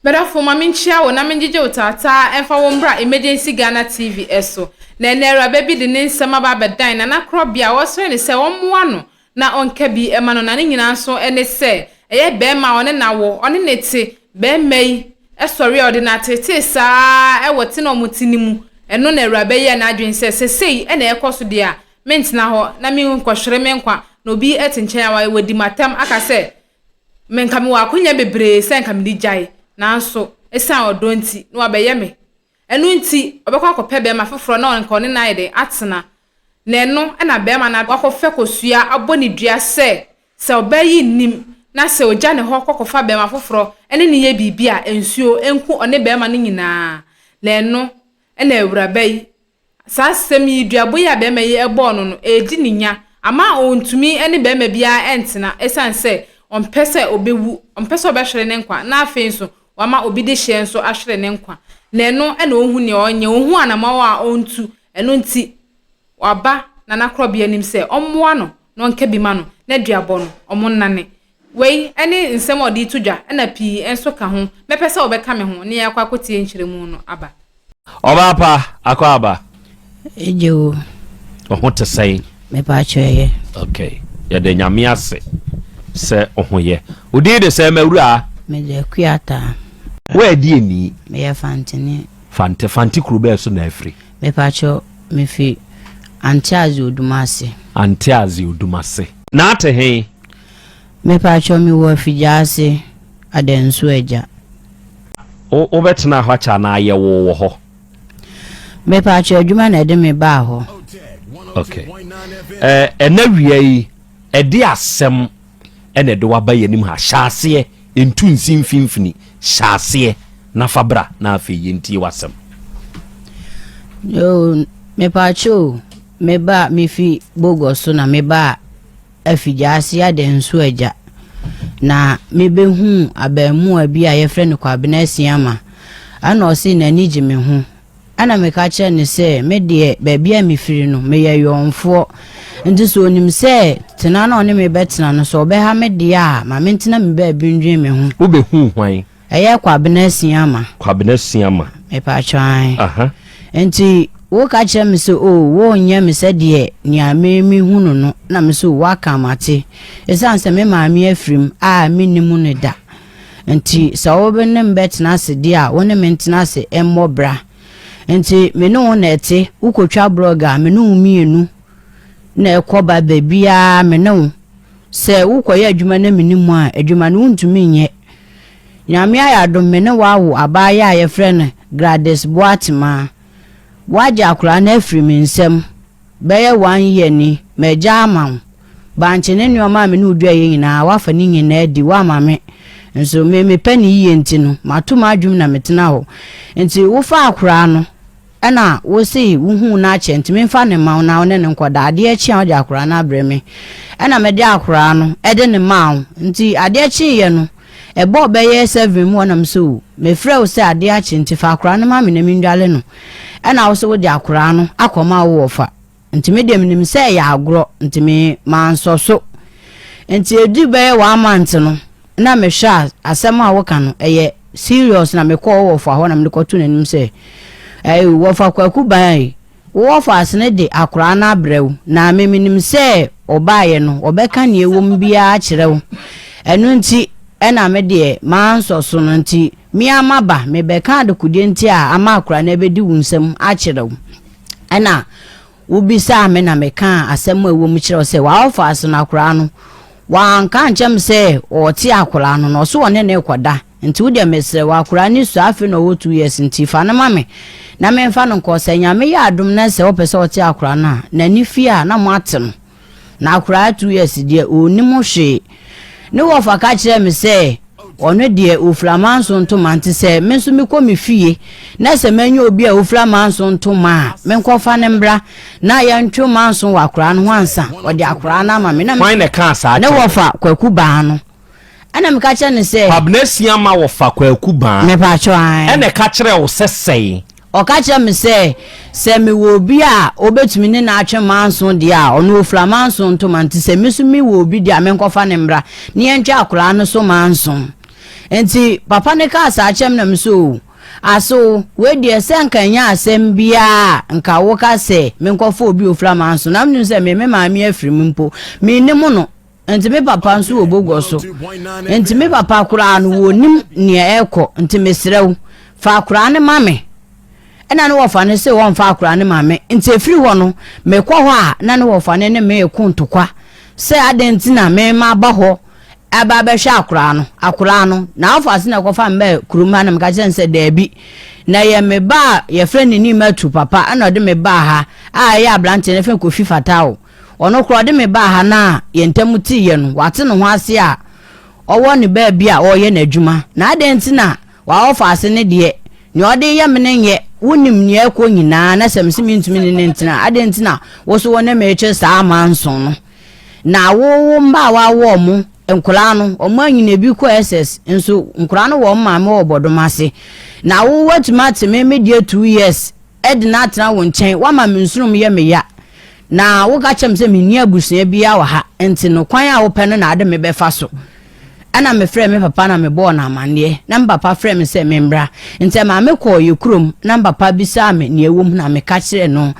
Medɔfo, ma menkyia wo na mengyegye wo taataa mfa wo mbra Emergency Ghana TV so. Na ɛnnɛ awuraba bi de ne nsɛm aba abɛdan Nana Korɔbea a ɔresrɛ no sɛ ɔmmoa no na ɔnka bi ma no na ne nyinaa nso ne sɛ ɛyɛ barima a ɔne no awo, ɔne no te, barima yi sɔre a ɔde no ateetee saa ara wɔ te na wɔte no mu, ɛno na awuraba yi yɛɛ n'adwene sɛ sɛ sei na ɛrekɔ so deɛ a mentena hɔ na menkɔhwere me nkwa na obi te nkyɛn a wadi m'atɛm aka sɛ Me nka mewɔ akonya bebree sɛ nka mede gyae, nanso esiane ɔdɔ nti na wabɛyɛ me. Ɛno nti, ɔbɛkɔ akɔpɛ barima foforɔ na nka ɔne no ayɛ dɛn? Atena. Na ɛno na barima no akɔfɛ kosua abɔ no dua sɛ, sɛ ɔbaa yi nnim na sɛ ɔgya ne hɔ kɔkɔfa barima foforɔ ne no yɛ biribi a, nsuo nku ɔne barima no nyinaa. Na ɛno na awuraba yi Saa asɛm yi, duabɔ yi a barima yi bɔɔ no no, redi no nya ama ɔntumi ne barima biara ntena ɛsiane sɛ ɔmpɛ sɛ ɔbɛwu, ɔmpɛ sɛ ɔbɛhwere ne nkwa, na afei nso wama obi dehyeɛ nso ahwere ne nkwa. Na ɛno na ɔnhu nea ɔnyɛ, ɔnhu anammɔn a ɔntu. Ɛno nti, waba Nana Korɔbea anim sɛ ɔmmoa no na ɔnka bi ma no, na duabɔ no, wɔnnane. Wei ne nsɛm a ɔde reto dwa na pii nso ka ho. Mɛpɛ sɛ wobɛka me ho na yɛakɔ akɔtie nkyerɛmu no aba. Ɔbaa pa, akɔ aba. Egye o. Wo ho te sɛn? Mepaakyɛw ɛyɛ. Ok, yɛda Nyame ase sɛ wo ho yɛ. Wo din de sɛn m'awuraa? Mede Akua Ataa. Woadi ani? Meyɛ Fanteni. Fante, Fante kuro bɛɛ so na afiri? Mepaakyɛw, mefi Anteadze Odumase. Anteadze Odumase. Na ate he? Mepakyɛw me wɔ Afigyaase Adansu Agya. Wo wobɛtenaa hɔ akyɛ anaa yɛwoo wɔ hɔ? Mepakyɛw adwuma na ɛde me baa hɔ. Okay. Eh, ɛnɛ wia yi, ɛde asɛm ɛna ɛde waba yɛn anim ha. Hyɛ aseɛ, ntu nsi mfimfini. Hyɛ aseɛ na fa bra na afei yɛntie w'asɛm. Yoo, mepakyɛw me ba mefi Bogor so na mebaa Afigyaase Adansu Agya, na mebehuu abaamuwa bi a yɛfrɛ no Kwabena Asiamah. Ɛna ɔse n'ani gye me ho. Ɛna meka kyerɛɛ no sɛ me deɛ baabi a mefiri no meyɛ yɔnfoɔ. Nti sɛ ɔnim sɛ tena na ɔne me bɛtena no sɛ ɔbɛha me deɛ a ma mentena me baabi ndwen me ho. Wobehuu hwan? Ɛyɛ Kwabena Asiamah. Kwabena Asiamah. Mepatwɔ ae. Aha. Nti woka kyerɛ me sɛ o wonyɛ me sɛdeɛ nea me mehu no no na me so woaka mate. Ɛsiane sɛ me maame afirim a mennim no da. Nti sɛ wo ne me bɛtena ase deɛ a wo ne me ntena ase mmɔ bra. Nti me ne wo na ɛte, wokɔtwa blɔg a me ne wo mmienu na ɛkɔ ba baabiara me ne wo. Sɛ wokɔyɛ adwuma na menni mu a, adwuma no wontumi nyɛ. Nyame ayɛ adom me ne wo awo abaayaa a yɛfrɛ no Gladys Boatemaa. Woagye akwadaa no afiri me nsam bɛyɛ one year ni, magya ama wo. Bankye ne nnoɔma a me ne wo duaeɛ nyinaa woafa ne nyinaa adi, woama me. Nso me mepɛ no yie nti no, mato m'adwene na metena hɔ. Nti wofaa akwadaa no, Ɛna wo se wo huu no akyɛ nti memfa no mma wo na wo ne no nkɔda. Adeɛ kye a wode akoraa no abrɛ me. Ɛna mede akoraa no de no maa wo. Nti adeɛ kyeeɛ no, ɛbɔɔ bɛyɛ seven mu hɔ na mese o, mefrɛ wo sɛ adeɛ akye nti fa akoraa no ma me na mendwale no. Ɛna wo se wode akoraa no akɔma wo wɔfa. Nti me deɛ menim sɛ ɛyɛ agorɔ nti me mansɔ so. Nti ɛduru bɛyɛ one month no na mehwɛ a asɛm a woka no ɛyɛ serious na mekɔɔ wo wɔfa hɔ na mede kɔto n'anim sɛ ɛyi wɔfa Kwaku ban yi wo wɔfa asene de akoraa no abrɛ wo na me menim sɛ ɔbaeɛ no ɔbɛka nea ɛwɔ mu biara akyerɛ wo ɛno nti ɛna me deɛ mansɔ so no nti me ara maba mebɛka adekodeɛ nti a ama akoraa no abɛdi wo nsam akyerɛ wo. Ɛnna wobisaa me na mekaa asɛm a ɛwɔ mu kyerɛɛ wo sɛ, w'awofo no akwadaa no, wanka ankyerɛ me sɛ ɔrete akwadaa no, na ɔse ɔne no rekɔda. Nti wo deɛ mesrɛ wo, akwadaa no sua, afei na ɔwɔ 2 years nti fa no ma me na memfa no nkɔ. Sɛ Nyame yɛ adom na sɛ wopɛ sɛ ɔte akwadaa no a, n'ani fie a na moate no. Na akwadaa 2 years deɛ ɔnnim hwee. Ne wɔfa ka kyerɛɛ me sɛ ɔno deɛ ɔfira manso ntoma nti sɛ me nso mekɔ me fie na sɛ manya obi a ɔfira manso ntoma a menkɔfa no mbra na yɛntwe manso wɔ akwadaa no ho ansa ɔde akwadaa no ama me. Na Hwan na ɛkaa saa ne kyerɛ wo? Wɔfa Kwaku Baa no. Ɛna meka kyerɛ no sɛ. Kwabena Asiamah wɔfa Kwaku Baa. Mepaakyɛw ae. Ɛna ɛka kyerɛɛ wo sɛ sɛn? Ɔka kyerɛɛ me sɛ, sɛ mewɔ obi a obetumi ne no atwe manso deɛ a, ɔno ofura manso ntoma nti sɛ me nso mewɔ obi deɛ a menkɔfa no mmra na yɛntwe akwadaa no so manso. Nti papa no kaa saa kyerɛ me na me sɛ oo, aso wei deɛ sɛ nka ɛnyɛ asɛm biara a nka woka sɛ menkɔfa obi ofiri amanso na menim sɛ me me maame afiri mu mpo mennim no nti me papa nso wɔ bogɔ so nti me papa koraa no wɔnim nea ɛrekɔ nti mesrɛ wo fa akoraa no ma me ɛna ne wɔfa no sɛ wɔmfa akoraa no ma me nti ɛfiri hɔ no mekɔ hɔ a na ne wɔfa no ne me reko ntokwa sɛ adɛn nti na me maba hɔ aba abɛhwɛ akoraa no akoraa no na afa ase na ɛkɔfa me baa kurom ha na meka kyerɛ no sɛ daabi na yɛ me ba a yɛfrɛ no Nimatu papa ɛna ɔde me baa ha a ɛyɛ aberanteɛ no yɛfrɛ no Kofi Fatao ɔno koraa ɔde me baa ha no a yɛn ntam teeɛ no wate ne ho ase a ɔwɔ ne baabi a ɔreyɛ n'adwuma na adɛn nti na W'awɔfo ase no deɛ, nea ɔde reyɛ me no nyɛ, wonim nea ɛrekɔ nyinaa, na sɛ mese mentumi ne no ntena a, adɛn nti na wo nso wo ne me rekyere saa amanson no? Na wo wo mma a woawo wɔn, nkwadaa no, wɔn anyini, ebi kɔ SS, nso nkwadaa no wɔ wɔn maame wɔ bɔdɔm ase. Na wo woatumi ate me me deɛ 2 years de no atena wo nkyɛn, woama me nsonom yɛ me ya, na woka kyerɛ me sɛ menni abusua biara wɔ ha, nti no kwan a wopɛ no na ade me bɛfa so. Ɛna mefrɛɛ me papa na mebɔɔ no amanneɛ, na me papa frɛɛ me sɛ memmra. Nti ɛmaa mekɔɔ yɛ kurom, na me papa bisaa me nea ɛwɔ mu na meka kyerɛɛ no.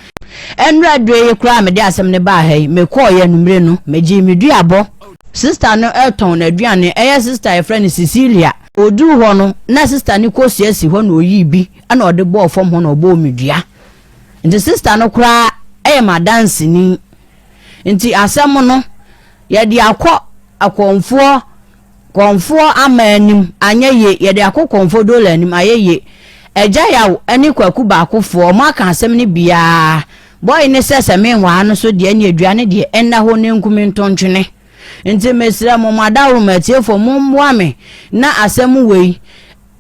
Ɛnnora berɛ yi koraa a mede asɛm no baa ha yi, mekɔeɛ anwummere no, megyee me duabɔ. Sista no retɔn n'aduane, ɛyɛ sista a yɛfrɛ no Cecilia. Ɔduruu hɔ no, na sista no kosua si hɔ na ɔyii bi na ɔde bɔɔ fam hɔ na ɔbɔɔ me dua. Nti sista no koraa yɛ m'adanseni. Nti asɛm no, yɛde akɔ akɔmfoɔ, kɔmfoɔ ama anim, anyɛ ye, yɛde akɔ kɔmfoɔ Dola anim, ayɛ ye. Agya Yaw ne Kwaku Baakofoɔ, wɔn aka asɛm no biara. Bɔe ne sɛ sɛ menwaa no so deɛ, ɛne dua no deɛ, ɛnna hɔ na ɛnku me ntontwene. Nti mesrɛ mo, mo adaworoma atiefoɔ, mommoa me na asɛm wei,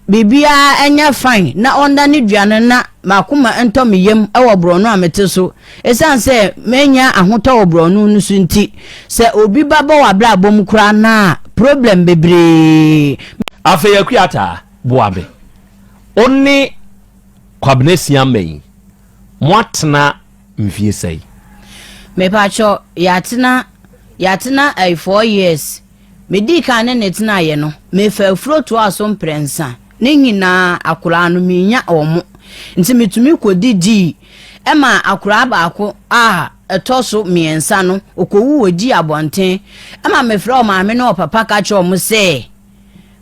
biribiara nyɛ fine na ɔnnane dua no na m'akoma ntɔ me yam wɔ borɔno a mete so. Ɛsiane sɛ mannya ahotɔ wɔ borɔno no so nti, sɛ obi ba bɔ w'abrabɔ mu koraa no a, problem bebree. Afei Akuataa, boa me. Wo ne Kwabena Asiamah yi, moatena mfie sɛn? Mepakyɛ, yɛatena, yɛatena ɛy 4 years. Medii kan ne no tenaeɛ no, mefaa afuro toaa so mprɛnsa. Ne nyinaa, akwadaa no, mennya wɔn. Nti metumi kɔdidii. Ɛmaa akwadaa baako a ɛtɔ so mmiɛnsa no, ɔkɔwu wɔ gyii abɔnten. Ɛma mefrɛɛ ɔmaame ne ɔpapa ka kyerɛɛ wɔn sɛ,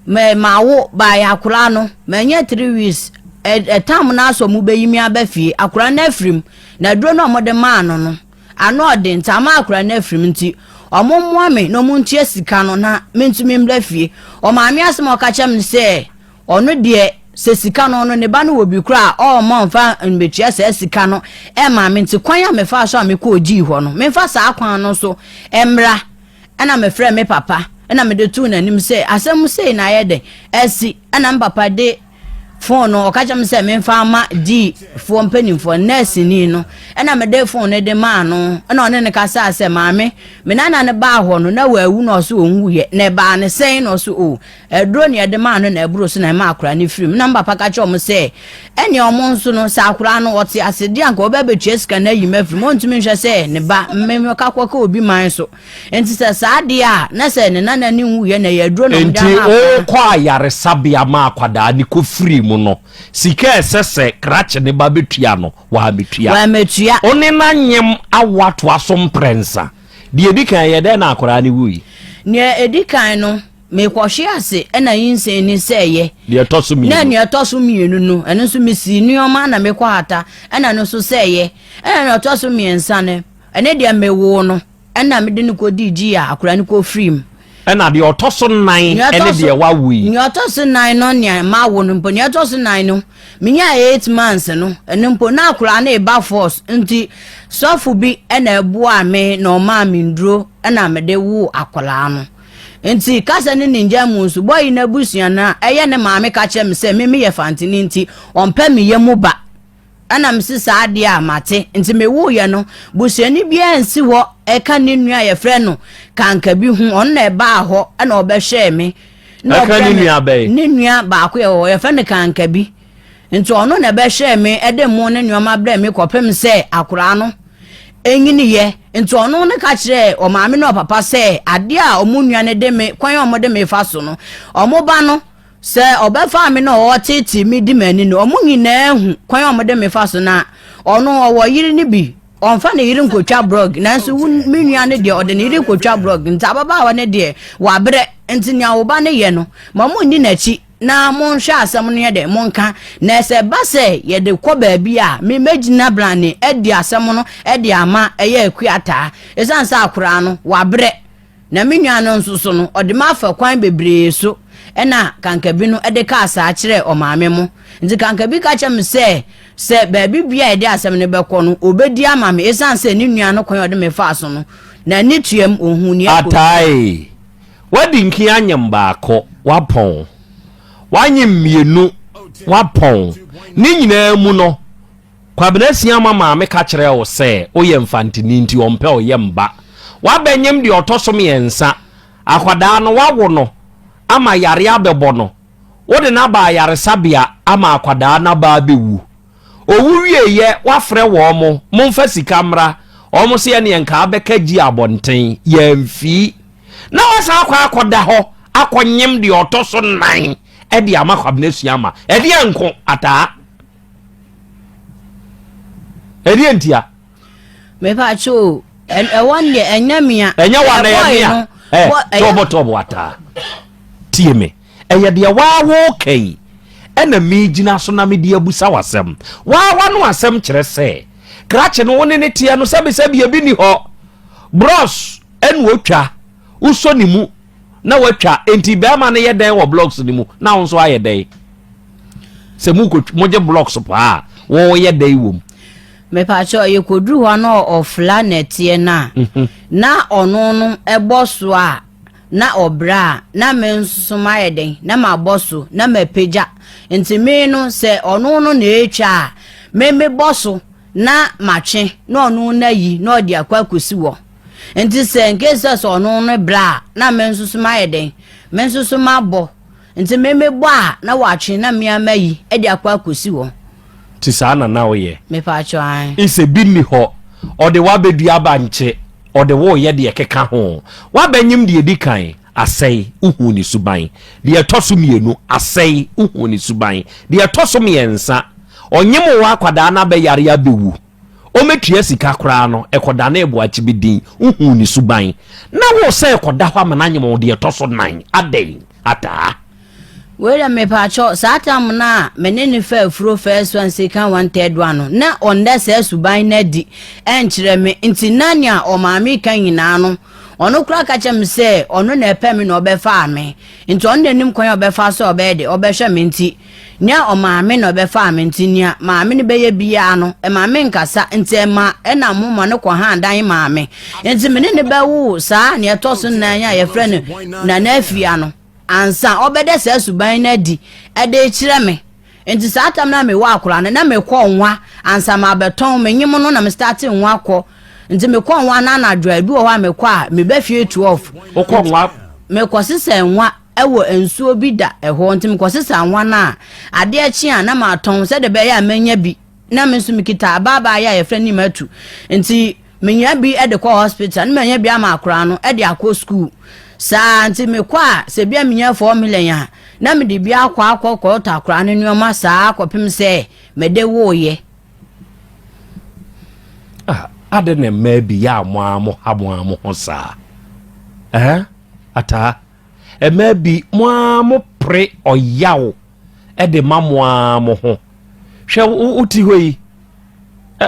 me mawo baeɛ akwadaa no, manya 3 weeks. Ɛtam no ara sɛ wɔbɛyi me aba fie. Akwadaa no afiri mu. Na aduro no a wɔde maa no no, Ano ɔden nti ama akora no afiri mu nti ɔmo mmoa me na ɔmo ntua sika no na mentumi mbra fie. Ɔmaame asɛm a ɔka kyerɛ me ne sɛ ɔno deɛ sɛ sika no ɔno ne ba no wɔ bi koraa a ɔmma ɔmfa mbetua saa sika no mma me nti kwan a mefaa so a mekɔɔ gyii hɔ no memfa saa kwan no so mmra. Ɛna mefrɛɛ me papa ɛna mede too n'anim sɛ asɛm sei na ayɛ dɛn asi ɛna me papa de Fon no, ɔka kyerɛ me sɛ memfa mma G foɔ mpanimfoɔ, nɛɛseni no. Ɛna mede fon no de maa no, ɛna ɔne no kasaa sɛ, Maame, me nana no baa hɔ no, na wawu na ɔse ɔnwuiɛ. Na ɛbaa no sɛn? Na ɔse, O, aduro na yɛde maa no na ɛboro so na ɛma akwadaa no firi mu. Na me papa ka kyerɛ wɔn sɛ, ɛnneɛ wɔn nso no, sɛ akwadaa no ɔte ase deɛ anka ɔbɛ abɛtua sika no ayi me afiri mu. Ɔntumi nhwɛ sɛ ne ba, me meka kɔka obi man so. Nti sɛ saa deɛ a, na sɛ ne nana no nwuiɛ na ɛyɛ aduro na wɔde Nti ama akwadaa no. wokɔ ayaresabea ma akwadaa no kɔfirii mu no, sika a ɛsɛ sɛ krakye no ba bɛtua no, wammɛtua. Wammɛtua. Wo ne no anyem awo atoa so mprɛnsa. Deɛ ɛdi kan, ɛyɛ dɛn na akwadaa no wui? Nea ɛdi kan no, mekɔhwe ase na nyinsɛn ni sɛeɛ. Deɛ ɛtɔ so Na mmienu. nea ɛtɔ so mmienu no, ɛno nso mesii nneɛma na mekɔhata, ɛna ɛno nso sɛeɛ. Ɛna nea ɛtɔ so mmiɛnsa no, Ɛne deɛ mewoo no ɛna mede no kɔdii gyii a akwadaa no kɔfirii mu. Ɛna deɛ ɔtɔ so nnan ɛne deɛ wawo yi. Nea ɔtɔ so nnan no nea mawo no mpo nea ɔtɔ so nnan no menyaa 8 months no ɛno mpo na akwadaa no reba force nti sɔfo bi ɛna ɛboaa me na ɔmaa me nduro ɛna mede woo akwadaa no nti kasa ne ne ngya mu nso bɔyi n'abusua no a ɛyɛ ne maame ka kyerɛ me sɛ me meyɛ fantini nti ɔmpɛ me yɛ mu ba. Ɛna mese saa adeɛ a mate nti mewuiɛ no busuani biara nsi hɔ ɛka ne nua a yɛfrɛ no Kankabi ho ɔno na ɛbaa hɔ ɛna ɔbɛhwɛɛ me na Ɛka ne ɔbrɛ me nua bɛn? ne nua baako yɛ hɔ yɛfrɛ no Kankabi nti ɔno na ɛbɛhwɛɛ me ɛde mo ne nneɛma brɛ me kɔpem sɛ akoraa no ɛnyiniyɛ nti ɔno ne ka kyerɛɛ ɔmaame ne ɔpapa sɛ adeɛ a ɔmo nua no de me kwan a ɔmo de me fa so no ɔmo ba no. Sɛ ɔbɛfaa me na ɔreteetee me di m'ani no, wɔn nyinaa hu kwan a wɔde me fa so na ɔno ɔwɔ yere no bi. Ɔmfa ne yere nkotwa brɔg, nanso wo me nua no deɛ ɔde ne yere kotwa brɔg. Nti ababaawa no deɛ wabrɛ. Nti nea wo ba no yɛ no, ma monni n'akyi na monhwɛ asɛm no yɛ dɛ monka. Na sɛ ɛba sɛ yɛde kɔ baabi a, me mɛgyina brane adi asɛm no de ama ɛyɛ Akuataa. Ɛsiane sɛ akoraa no wabrɛ. Na me nua no nso so no, ɔde me afa kwan bebree so ɛna Kankabi no de kaa saa kyerɛɛ ɔmaame mo. Nti Kankabi ka kyerɛ me sɛ, sɛ baabi bia yɛde asɛm no bɛkɔ no, ɔbɛdi ama me ɛsiane sɛ ne nua no kwan a ɔde me faa so no, n'ani tuam, ɔhuu nea ɛkɔ so. Atae, Woadi nkin anyem baako, woapɔn. Woanyem mmienu, woapɔn. Ne nyinaa mu no, Kwabena Asiamah maame ka kyerɛɛ wo sɛ woyɛ Mfanteni nti ɔmpɛ wo yam ba. Woabɛnyem deɛ ɔtɔ so mmiɛnsa. Akwadaa no, woawo no ama yareɛ abɛbɔ no. Wode no aba ayaresabea ama akwadaa no aba abɛwu. Ɔwu wieeɛ, woafrɛ wɔn, momfa sika mmra. Wɔn se ɛneɛ nka abɛka gyi abɔnten. Yɛamfii. Na woasan akɔ akɔda hɔ akɔnyem deɛ ɔtɔ so nnan de ama Kwabena Asiamah. Ɛdeɛn nko, Ataa? Ɛdeɛ ntia? Mepa kyɛw, ɛwɔ no deɛ ɛnyɛ mea. Ɛnyɛ wa na ɛyɛ mea. Ɛ tɔbɔ tɔbɔ ataa. Tie me. Ɛyɛ deɛ waa wo kɛyi ɛna mi gyina so na mi de abusa w'asɛm. Waa w'ano asɛm kyerɛ sɛ krakye no wo ne ne teɛ no sɛbisɛbi ebi ni hɔ. Bros ɛna otwa wosɔ ne mu na watwa enti bɛrima no yɛ dɛn wɔ blocks no mu na wo nso ayɛ dɛn sɛ mo kɔ mo gye blocks paa wɔyɛ dɛn wɔ mu. Mepaakyɛw yɛkɔduru hɔ na ɔfla nɛteɛ no a mhm. na ɔno no ɛbɔ so a na ɔbrɛ a na me nso so mayɛ dɛn na mabɔ so na mapagya nti me no sɛ ɔno no na ɛretwa a me mebɔ so na matwe na ɔno no ayi na ɔde akɔ akɔsi hɔ Nti sɛ nkesi sɛ sɛ ɔno no brɛ a, na me nso so mayɛ dɛn? Me nso so mabɔ. Nti me mebɔ a, na watwe na me ara mayi de akɔ akɔsi hɔ. Nti saa na na woyɛ? Mepaakyɛw, ae. Sɛ bi nni hɔ, ɔde wo abɛdua bankye, ɔde wo reyɛ deɛ ɛkeka ho. Woabɛnyem deɛ ɛdi kan, asɛe, wohuu ne suban. Deɛ ɛtɔ so mmienu, asɛe, wohuu ne suban. Deɛ ɛtɔ so mmiɛnsa, ɔnyem wo akwadaa no abɛyare abɛwu. Ɔmmɛtua sika koraa no, ɛkɔdanee boakye bi din, wohuu ne suban. Na wo sɛ kɔda hɔ ama no anyem wo deɛ ɛtɔ so nan, adɛn? Ataa. Wei deɛ mepaakyɛw, saa tam no a me ne no faa afuro first one, second one, third one no, na ɔnda saa suban no adi ɛnkyerɛ me, nti na nea ɔmaame ka nyinaa no, ɔno koraa ka kyerɛ me sɛ ɔno na ɛpɛ me na ɔbɛfaa me, nti ɔno na nim kwan a ɔbɛfa so a ɔbɛyɛ de ɔbɛhwɛ me nti, Nea ɔmaa me na ɔbɛfaa me nti, nea maame no bɛyɛ biara no, ɛma menkasa, nti ɛma ɛna mo ma no kɔhaa dan maa me. Nti me ne no bɛwoo saa nea ɛtɔ so nnan yi a yɛfrɛ no Nana Afia no, ansa ɔbɛda saa suban no adi de rekyerɛ me. Nti saa tam no a mewɔ akwadaa no, na mekɔ nwa ansa mabɛtɔn, menyem no na me starte nwa kɔ. Nti mekɔ nwa no anadwo a, ebi wɔ hɔ a mekɔ a, meba fie 12. Wokɔ nwa? Mekɔ sesa nwa. Ɛwɔ nsuo bi da ɛhɔ nti mekɔsesa nwa no a, adeɛ kye a na matɔn sɛdeɛ ɛbɛyɛ a mɛnya bi. Na me nso mekita ababaayewa a yɛfrɛ no Nimatu nti menya bi de kɔ hospital na manya bi ama akwadaa no de akɔ sukuu. Saa nti mekɔ a sɛ bia menya 4 million a na mede bi akɔ akɔ kɔtɔ akwadaa no nneɛma saa kɔpem sɛ mede woeɛ. Ah, adɛn na mmaa bi yɛ a mo ara mo ha mo ara mo ho saa? Eh, ataa. Mmaa bi, mo ara mo pere ɔyaw de ma mo ara mo ho. Hwɛ wo ti hɔ yi,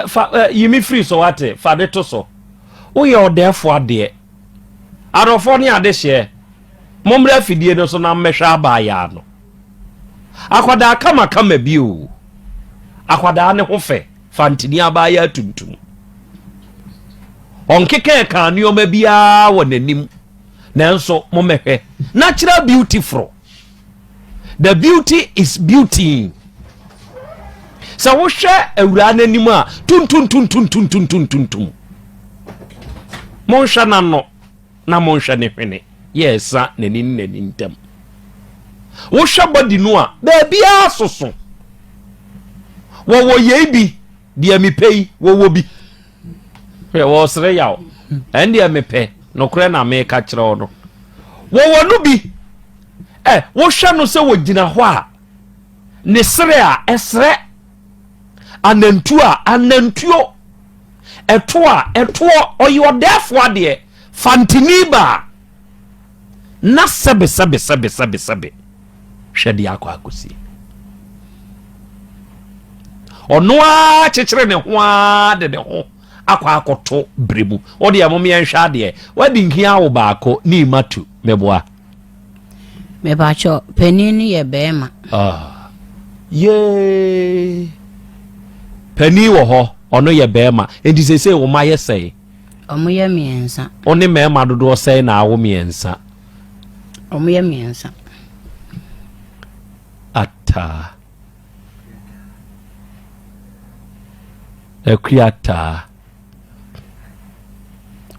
fa yi me firi so wate, fa de to so. Woyɛ ɔdɛɛfo adeɛ. Adɔfoɔ ne adehyeɛ, mommrɛ afidie no so na mmɛhwɛ abaayaa no. Akwadaa kamakama bi o. Akwadaa ne ho fɛ, fantini abaayaa tuntum. Ɔnkekɛɛkaa nneɛma biara wɔ n'anim. Nanso mommɛhwɛ natural beauty foro. The beauty is beauty. Sɛ wohwɛ awuraa n'anim a tuntuntuntuntuntuntuntum. Monhwɛ n'ano na monhwɛ ne hwene yɛ ɛsa n'ani ne n'ani ntam. Wohwɛ body no a baabiara soso. Wɔwɔ yei bi Deɛ mepɛ yi, wɔwɔ bi. Hwɛ, wɔresere yaw. Ɛndeɛ mepɛ, nokorɛ na meka kyerɛ wo no. Wɔwɔ no bi. Ɛ wohwɛ no sɛ wɔgyina hɔ a, ne sere a ɛsrɛ, anantuo a anantuo, ɛto a ɛtoɔ, ɔyɛ ɔdɛɛfoɔ adeɛ, fantini baa na sɛbe sɛbe sɛbe sɛbe sɛbe hwɛ deɛ akɔ akɔsie. Ɔno ara kyekyere ne ho ara de ne ho akɔ akɔto bere mu. Wo deɛ mom yɛnhwɛ adeɛ. Wadi nhia wo baako ne ima tu. Meboa. Mepakyɛ panin no yɛ bɛrima. Ah. Yee. Panin wɔ hɔ, ɔno yɛ bɛrima. Enti seesei wo mma yɛ sɛn? Ɔmo yɛ mmiɛnsa. Wo ne mmarima dodoɔ sɛn na awo mmiɛnsa? Ɔmo yɛ mmiɛnsa. Ataa. Akua taa.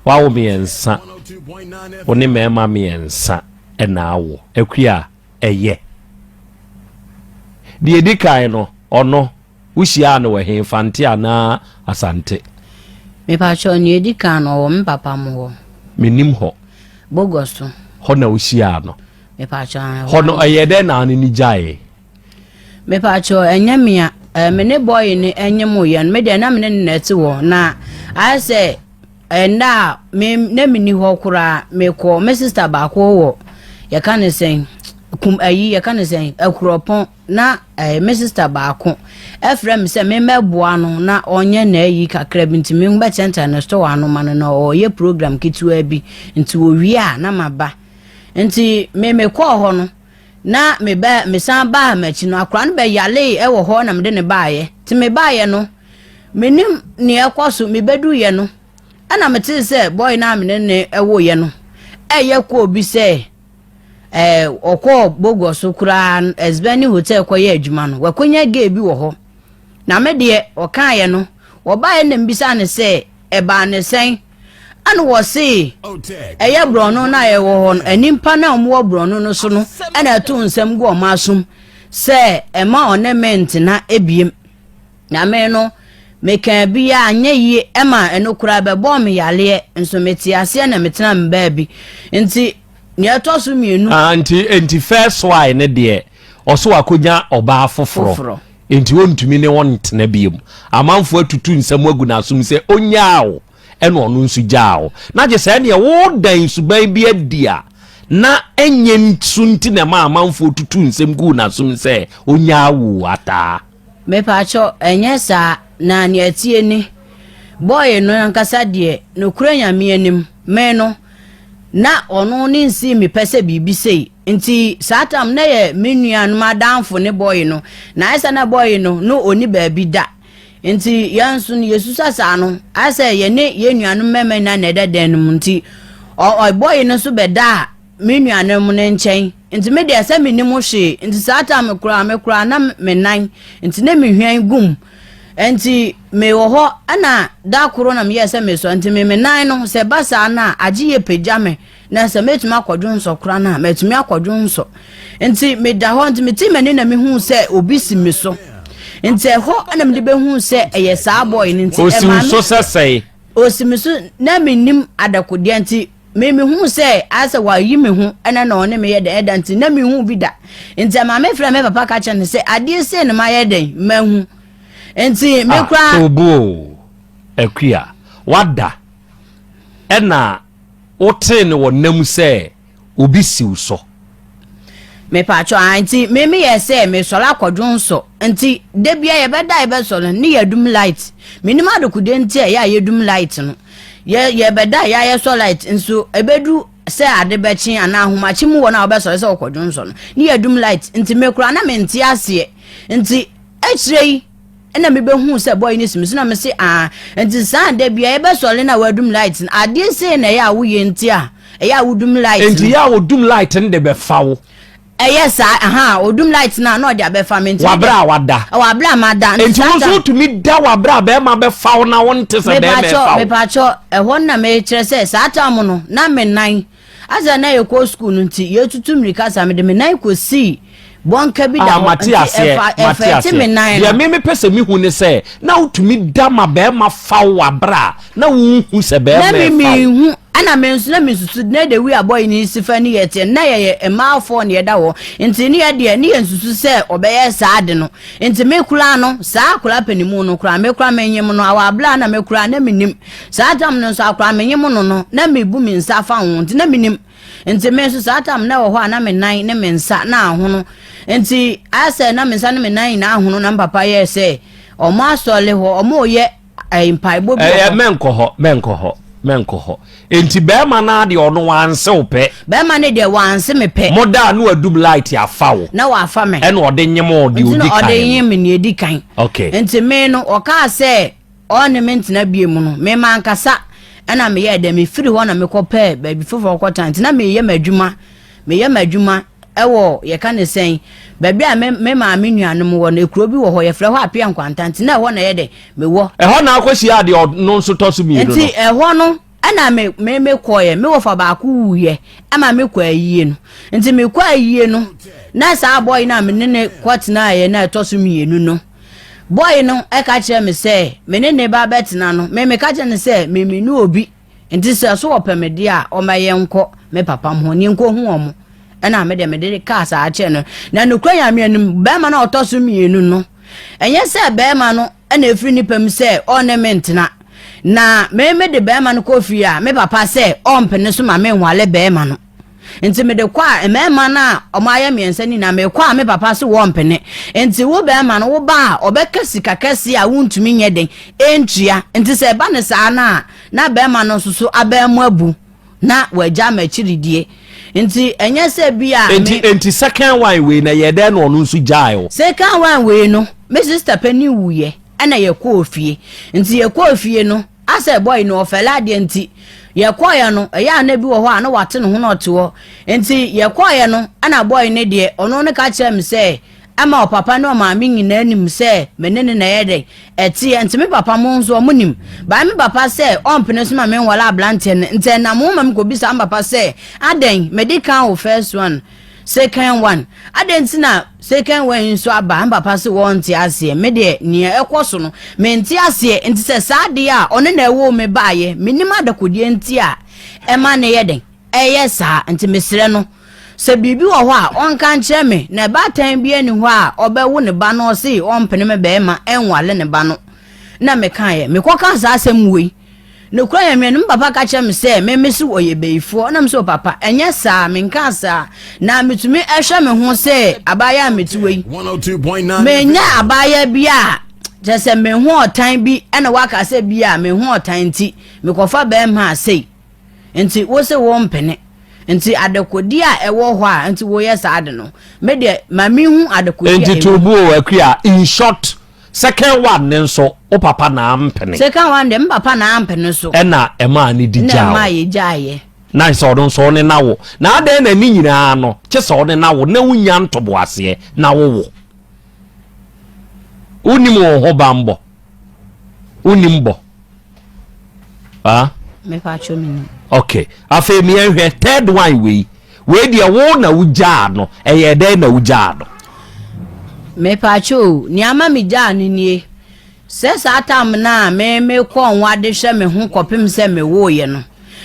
Wawo mmiɛnsa. Wo ne mmarima mmiɛnsa na awo. Akua ɛyɛ. Deɛ edi kan no, ɔno wohyiaa no wɔ he, Fante anaa Asante? Mepakyɛw, nea edi kan no, ɔwɔ me papa mo hɔ. Menim hɔ. Bogoso. Hɔ na wohyiaa no. Mepakyɛw, ɛhɔ Hɔ no, ɛyɛ dɛn na ɔne no gyaee? Mepakyɛw, ɛnyɛ me a, eh, me ne boy no nyem yɛ no, me deɛ na me ne no na ɛte hɔ, na ayɛ sɛ ɛnna a me na menni hɔ koraa, mekɔ me sister baako wɔ, yɛka ne sɛn, kum ayi, yɛka ne sɛn, Akuropɔn, na eh, me sister baako ɛfrɛ me sɛ memmɛboa no na ɔnyɛ n'ayi kakra bi, nti mebɛkyɛnkyɛn ne store ano ma no, na ɔyɛ program ketewa bi, nti owie a na maba. Nti me mekɔɔ hɔ no, Na me ba, mesan baa m'akyi no, akwadaa no bɛyalee wɔ hɔ na mede no baeɛ. Nti mebaeɛ no, menim nea ɛkɔ so, mebɛduiɛ no, ɛna metee sɛ bɔe no a me ne no woeɛ no, ɛyɛ kɔɔ bi sɛ ɛɛ ɔkɔɔ Bogor so koraa Ɛsbɛni Hotel kɔyɛ adwuma no, wakɔnya gay bi wɔ hɔ. Na me deɛ, ɔkaeɛ no, wɔbaeɛ na mebisaa no sɛ ɛbaa ne sɛn? Ɛna wɔse ɛyɛ borɔno no a ɛwɔ hɔ no, nnipa no a wɔwɔ borɔno no so no ɛna ɛto nsɛm gu wɔn asom sɛ ɛma ɔne me ntena ebiem. Na me no, mekaa bi a anyɛ yie ɛma ɛno koraa bɛbɔɔ me yareɛ nso mete aseɛ na metena me baabi. Nti nea ɛtɔ so mmienu. Ah, nti nti first why ne deɛ ɔso akɔnya ɔbaa foforɔ. Enti ɔntumi ne wo ntena biom. Amanfoɔ atutu nsɛm agu n'asom sɛ ɔnnyaa wo, ɛna ɔno nso gyaa wo. Na gye sɛ ɛneɛ wodan suban bi adi a na ɛnyɛ su nti na ɛma amanfoɔ tutu nsɛm guu n'asom sɛ ɔnnyaa wo o, ataa. Mepaakyɛw, ɛnyɛ saa, na nea ɛteɛ ni, boy no ankasa deɛ, nokorɛ Nyame anim, me no, na ɔno ne nsii me pɛ sɛ biribi sei, Nti saa tam na yɛ me nuanom adamfo ne boy no, na ayɛ sɛ na boy no no ɔni baabi da. Nti yɛn nso no yɛsusua saa no, ayɛ sɛ yɛne yɛn nuanom mmarima nyinaa na ɛda dan no mu. Nti ɔ boy no nso bɛdaa me nuanom no nkyɛn. Nti me deɛ sɛ mennim hwee, nti saa tam koraa me koraa na me nan, nti na mehwan gu mu. Nti mewɔ hɔ ɛna da koro na meyɛɛ sɛ mesɔ, nti me me nan no sɛ ɛba saa no a agye yɛ pagya me. Na sɛ mɛtumi akɔ dwonsɔ koraa no a, matumi akɔ dwonsɔ. Nti meda hɔ, nti metee m'ani na mehuu sɛ obi si me so. Nti ɛhɔ na mede bɛhuu sɛ ɛyɛ saa bɔɔy no. Nti Osi wo so sɛ sɛe? Osi me so na mennim adekodeɛ nti me mehuu sɛ ayɛ sɛ wayi me ho ɛna na ɔne me yɛ dɛn ɛda nti na mehu bi da. Nti ɛma me frɛ me papa ka kyerɛ no sɛ adeɛ sei na mayɛ dɛn mahu. Nti me ah, koraa. Tobo o, Akua, wada ɛna Wotee no wɔ nna mu sɛ obi si wo so. Mepatwɔ aa nti me me yɛ sɛ me sɔre akɔ dwonsɔ nti da bia yɛ bɛ da yɛ bɛ sɔre ne yɛ dum light me nim adekodeɛ nti a yɛ a yɛ dum light no yɛ yɛ bɛ da yɛ a yɛ sɔ light nso ɛbɛ du sɛ ade bɛ kye anaa ahomakye mu wɔ no a wɔbɛ sɔre sɛ wɔkɔ dwonsɔ no ne yɛ dum light nti me koraa na me nte aseɛ nti akyire yi Ɛna me bɛhuu sɛ boy no si me so na me se aa nti saa da bia yɛbɛsɔre na wadum light no adeɛ sei na ɛyɛ a woyɛ nti a ɛyɛ a wodum light no. Nti yɛ a odum light no de bɛfa wo. Ɛyɛ saa ahaa odum light no a na ɔde abɛfa me nti. Wabere a wada. Wabere a mada. Nti wo nso wotumi da wabere a bɛrima bɛfa wo na wonte sɛ bɛrima ɛfa wo. Mepakyɛ ɛhɔ na mekyerɛ sɛ saa tam no na me nan Asa na yɛkɔ sukuu no nti, yɛtutu mmirika saa. Mede me nan kɔsii bɔnka bi da Ah, hɔ, mate nti aseɛ, ɛfa mate ɛfɛɛte aseɛ. me nan Deɛ no. me mepɛ sɛ mehu ne sɛ, na wotumi da ma barima fa wo wɔ aberɛ a na wonhu sɛ Na barima me refa wo. menhu. Ɛna me nso na mesusu na the way a boy no si fa ne yɛ teɛ na yɛyɛ mmaafoɔ na yɛda hɔ nti ne yɛ deɛ ne yɛ nsusu sɛ ɔbɛyɛ saa ade no nti me koraa no saa akwadaa panimu no koraa me koraa menyem no awɔ abla na me koraa na menim saa tam no nso akwadaa menyem no no na mebu me nsa afa ho nti na menim nti me nso saa tam na ɛwɔ hɔ a na me nan ne me nsa na ahono nti ayɛ sɛ na me nsa ne me nan nyinaa ahono na me papa yɛɛ sɛ ɔmo asɔre hɔ ɔmo yɛ ɛɛ mpaebɔ bi wɔ Ɛyɛ hɔ. mɛnkɔ hɔ, mɛnkɔ hɔ, mɛnkɔ hɔ. Enti bɛrima no ara deɛ ɔno wanse wo pɛ. Bɛrima no deɛ wanse me pɛ. Mo da a na wadum light afa wo. Na wafa me. Ɛna ɔde nyem wo deɛ Nti na odi kan ɔde no. nyem me nea edi kan. Okay. Nti me no ɔkaa sɛ ɔne me ntena bie mu no, me mankasa ɛna meyɛɛ dɛ mefiri hɔ na mekɔpɛɛ baabi foforɔ kɔtena. Nti na meyɛ m'adwuma, meyɛ m'adwuma Ɛwɔ, yɛka no sɛn, baabi a me, me maame nuanom wɔ no, ekuro bi wɔ hɔ, yɛfrɛ hɔ Apea Nkwanta, nti na ɛhɔ na ɛyɛ dɛ, mewɔ. Ɛhɔ na akɔhyiaa deɛ ɔno nso tɔ so mmienu no. Nti ɛhɔ no, ɛna me, me, me kɔeɛ, me wɔfa baako wuiɛ, ɛma me kɔ ayie no. Nti me kɔ ayie no, na saa bɔɔyi no a me ne ne kɔtenaeɛ na ɛtɔ so mmienu no, bɔɔyi no ɛka kyerɛ me sɛ, me ne ne ba bɛtena no, me, meka kyerɛ no sɛ, me, me ne obi. Nti sɛ so wɔpɛ me deɛ a, ɔma yɛnkɔ me papa ho ne yɛnkɔhu wɔn. Ɛna me deɛ mede kaa saa kyerɛ no. Na nokorɛ Nyame anim, barima no a ɔtɔ so mmienu no, ɛnyɛ sɛ barima no na ɛfiri ne pɛ mu sɛ ɔne me ntena. Na me mede barima no kɔ fie a, me papa sɛ ɔmpene so ma menwale barima no. Nti mede kɔ a, mmarima no a wɔayɛ mmiɛnsa no nyinaa, mekɔ a me papa se wɔmpene. Nti wo barima no, woba a, ɔbɛka sika kɛseɛ a wontumi nyɛ den ntua. Nti sɛ ɛba no saa no a, na barima no nso so abɛn mu abu na wagya m'akyiridie. Nti ɛnyɛ sɛ bi a Enti, me. enti second one wei na ɛyɛɛ dɛn na ɔno nso gyae wo? Second one wei no, me sister panin wuiɛ ɛna yɛkɔɔ fie. Nti yɛkɔɔ fie no, Asɛ boy no ɔfɛle adeɛ nti yɛkɔeɛ no ɛyɛ a na bi wɔ hɔ a na wate ne ho na ɔte hɔ nti yɛkɔeɛ no ɛna boy no deɛ ɔno no ka kyerɛ me sɛ ɛma ɔpapa ne ɔmaame nyinaa nim sɛ me ne ne na ɛyɛ dɛn ɛteɛ nti me papa mo nso ɔmo nim bae me papa sɛ ɔmpene so ma me nwale abranteɛ no nti ɛnam ho ma me kɔbisa me papa sɛ adɛn mede kan wo first one Second one, adɛn nti na second one yi nso aba? Me papa se wɔnte aseɛ. Me deɛ, nea ɛkɔ so no, mente aseɛ. Nti sɛ saa adeɛ a ɔno na ɛwoo me baeɛ, mennim adekodeɛ nti a ɛma no yɛ dɛn? Ɛyɛ saa. Nti mesrɛ no, sɛ biribi wɔ hɔ a, ɔnka nkyerɛ me. Na baatan biara nni hɔ a ɔbɛwo ne ba na ɔse ɔmpene me barima nwale ne ba no. Na mekaeɛ. Mekɔkaa saa asɛm wei. Nokorɛ Nyame no, me papa ka kyerɛ me sɛ me me se ɔyɛ bayifoɔ, ɛna me se ɔpapa, ɛnyɛ saa, menkaa saa, na metumi hwɛ me ho sɛ abaayewa a mete hɔ yi, menyɛ abaayewa bi a kyerɛ sɛ me ho ɔtan bi ɛna waka sɛ bi a me ho ɔtan nti mekɔfa bɛrima a sei nti wo se wo mpene nti adekodeɛ a ɛwɔ hɔ a nti woyɛ saa ade no me deɛ ma mehu adekodeɛ nti tubu o akua in short Second one ne nso wo papa na ampene. Second one deɛ me papa na ampene so. Ɛna ɛmaa ne di gyaa wo. Na ɛmaa yɛ gyaa yɛ. Na sɛ ɔno nso ɔne na wo. Na adɛn na ne nyinaa no kye sɛ ɔne na wo na wonya ntoboaseɛ na wowo. Wonim wo ho banbɔ. Wonim bɔ. Ah? Mepa atwo me nim. Okay. Afei me yɛnhwɛ third one wei. Wei deɛ wo na wogyaa no. Ɛyɛ dɛn na wogyaa no? Mepa atwo, nea ama megyaa no nie. Sɛ saa tam no a me mekɔɔ ho ade hwɛ me ho kɔpem sɛ mewoeɛ no.